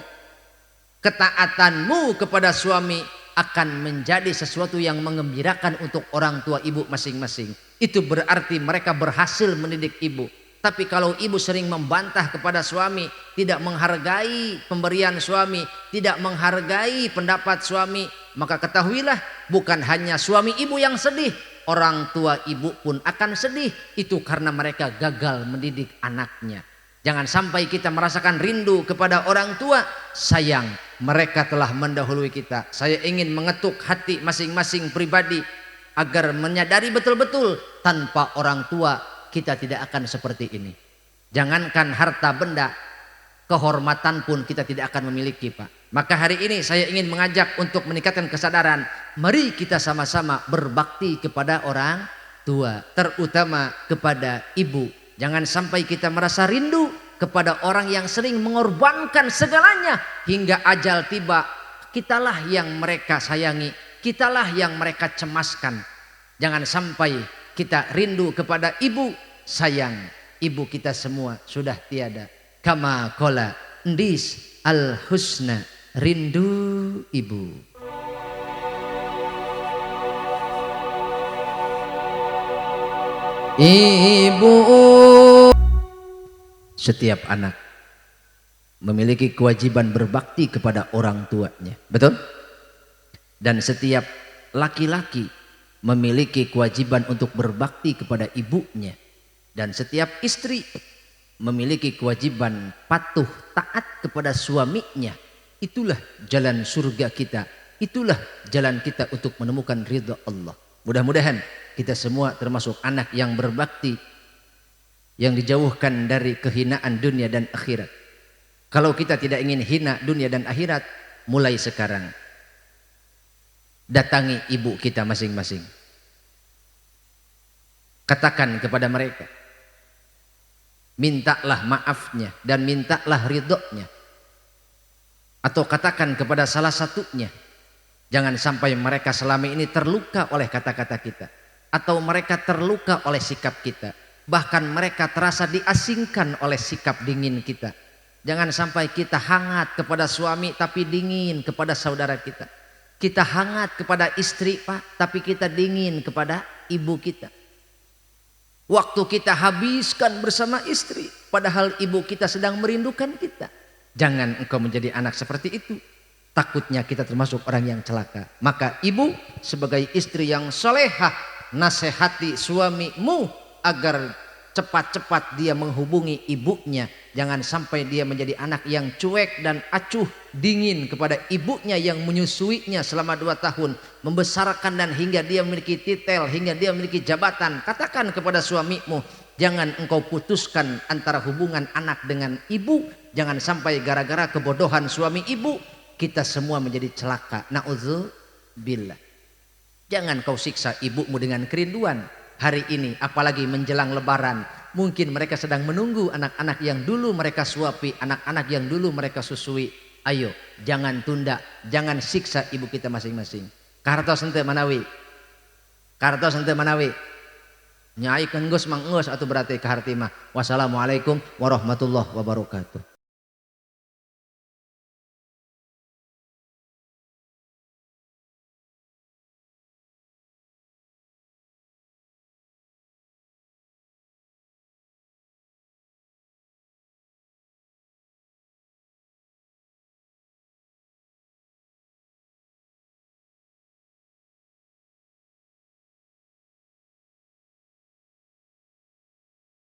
ketaatanmu kepada suami akan menjadi sesuatu yang mengembirakan untuk orang tua ibu masing-masing. Itu berarti mereka berhasil mendidik ibu. Tapi kalau ibu sering membantah kepada suami, tidak menghargai pemberian suami, tidak menghargai pendapat suami, maka ketahuilah bukan hanya suami ibu yang sedih, orang tua ibu pun akan sedih. Itu karena mereka gagal mendidik anaknya. Jangan sampai kita merasakan rindu kepada orang tua. Sayang, mereka telah mendahului kita. Saya ingin mengetuk hati masing-masing pribadi agar menyadari betul-betul tanpa orang tua kita tidak akan seperti ini. Jangankan harta benda, kehormatan pun kita tidak akan memiliki, Pak. Maka hari ini saya ingin mengajak untuk meningkatkan kesadaran. Mari kita sama-sama berbakti kepada orang tua, terutama kepada ibu. Jangan sampai kita merasa rindu kepada orang yang sering mengorbankan segalanya hingga ajal tiba. Kitalah yang mereka sayangi, kitalah yang mereka cemaskan. Jangan sampai kita rindu kepada ibu. Sayang, ibu kita semua sudah tiada. Kama kola ndis al husna, rindu ibu. Ibu. Setiap anak memiliki kewajiban berbakti kepada orang tuanya, betul? Dan setiap laki-laki memiliki kewajiban untuk berbakti kepada ibunya. Dan setiap istri memiliki kewajiban patuh taat kepada suaminya. Itulah jalan surga kita. Itulah jalan kita untuk menemukan ridha Allah. Mudah-mudahan kita semua termasuk anak yang berbakti, yang dijauhkan dari kehinaan dunia dan akhirat. Kalau kita tidak ingin hina dunia dan akhirat, mulai sekarang Datangi ibu kita masing-masing. Katakan kepada mereka, mintalah maafnya dan mintalah ridhonya. Atau katakan kepada salah satunya, jangan sampai mereka selama ini terluka oleh kata-kata kita, atau mereka terluka oleh sikap kita, bahkan mereka terasa diasingkan oleh sikap dingin kita. Jangan sampai kita hangat kepada suami tapi dingin kepada saudara kita. Kita hangat kepada istri, Pak, tapi kita dingin kepada ibu kita. Waktu kita habiskan bersama istri, padahal ibu kita sedang merindukan kita. Jangan engkau menjadi anak seperti itu. Takutnya kita termasuk orang yang celaka. Maka ibu sebagai istri yang solehah, nasehati suamimu agar cepat-cepat dia menghubungi ibunya. Jangan sampai dia menjadi anak yang cuek dan acuh, dingin kepada ibunya yang menyusuinya selama 2 tahun, membesarkan dan hingga dia memiliki titel, hingga dia memiliki jabatan. Katakan kepada suamimu, jangan engkau putuskan antara hubungan anak dengan ibu. Jangan sampai gara-gara kebodohan suami ibu, kita semua menjadi celaka. Na'udzubillah. Jangan kau siksa ibumu dengan kerinduan hari ini, apalagi menjelang lebaran. Mungkin mereka sedang menunggu anak-anak yang dulu mereka suapi, anak-anak yang dulu mereka susui. Ayo, jangan tunda, jangan siksa ibu kita masing-masing. Kartos henteu manawi. Kartos henteu manawi. Nyai geus mah geus atuh berarti kaharti mah. Wassalamualaikum warahmatullahi wabarakatuh.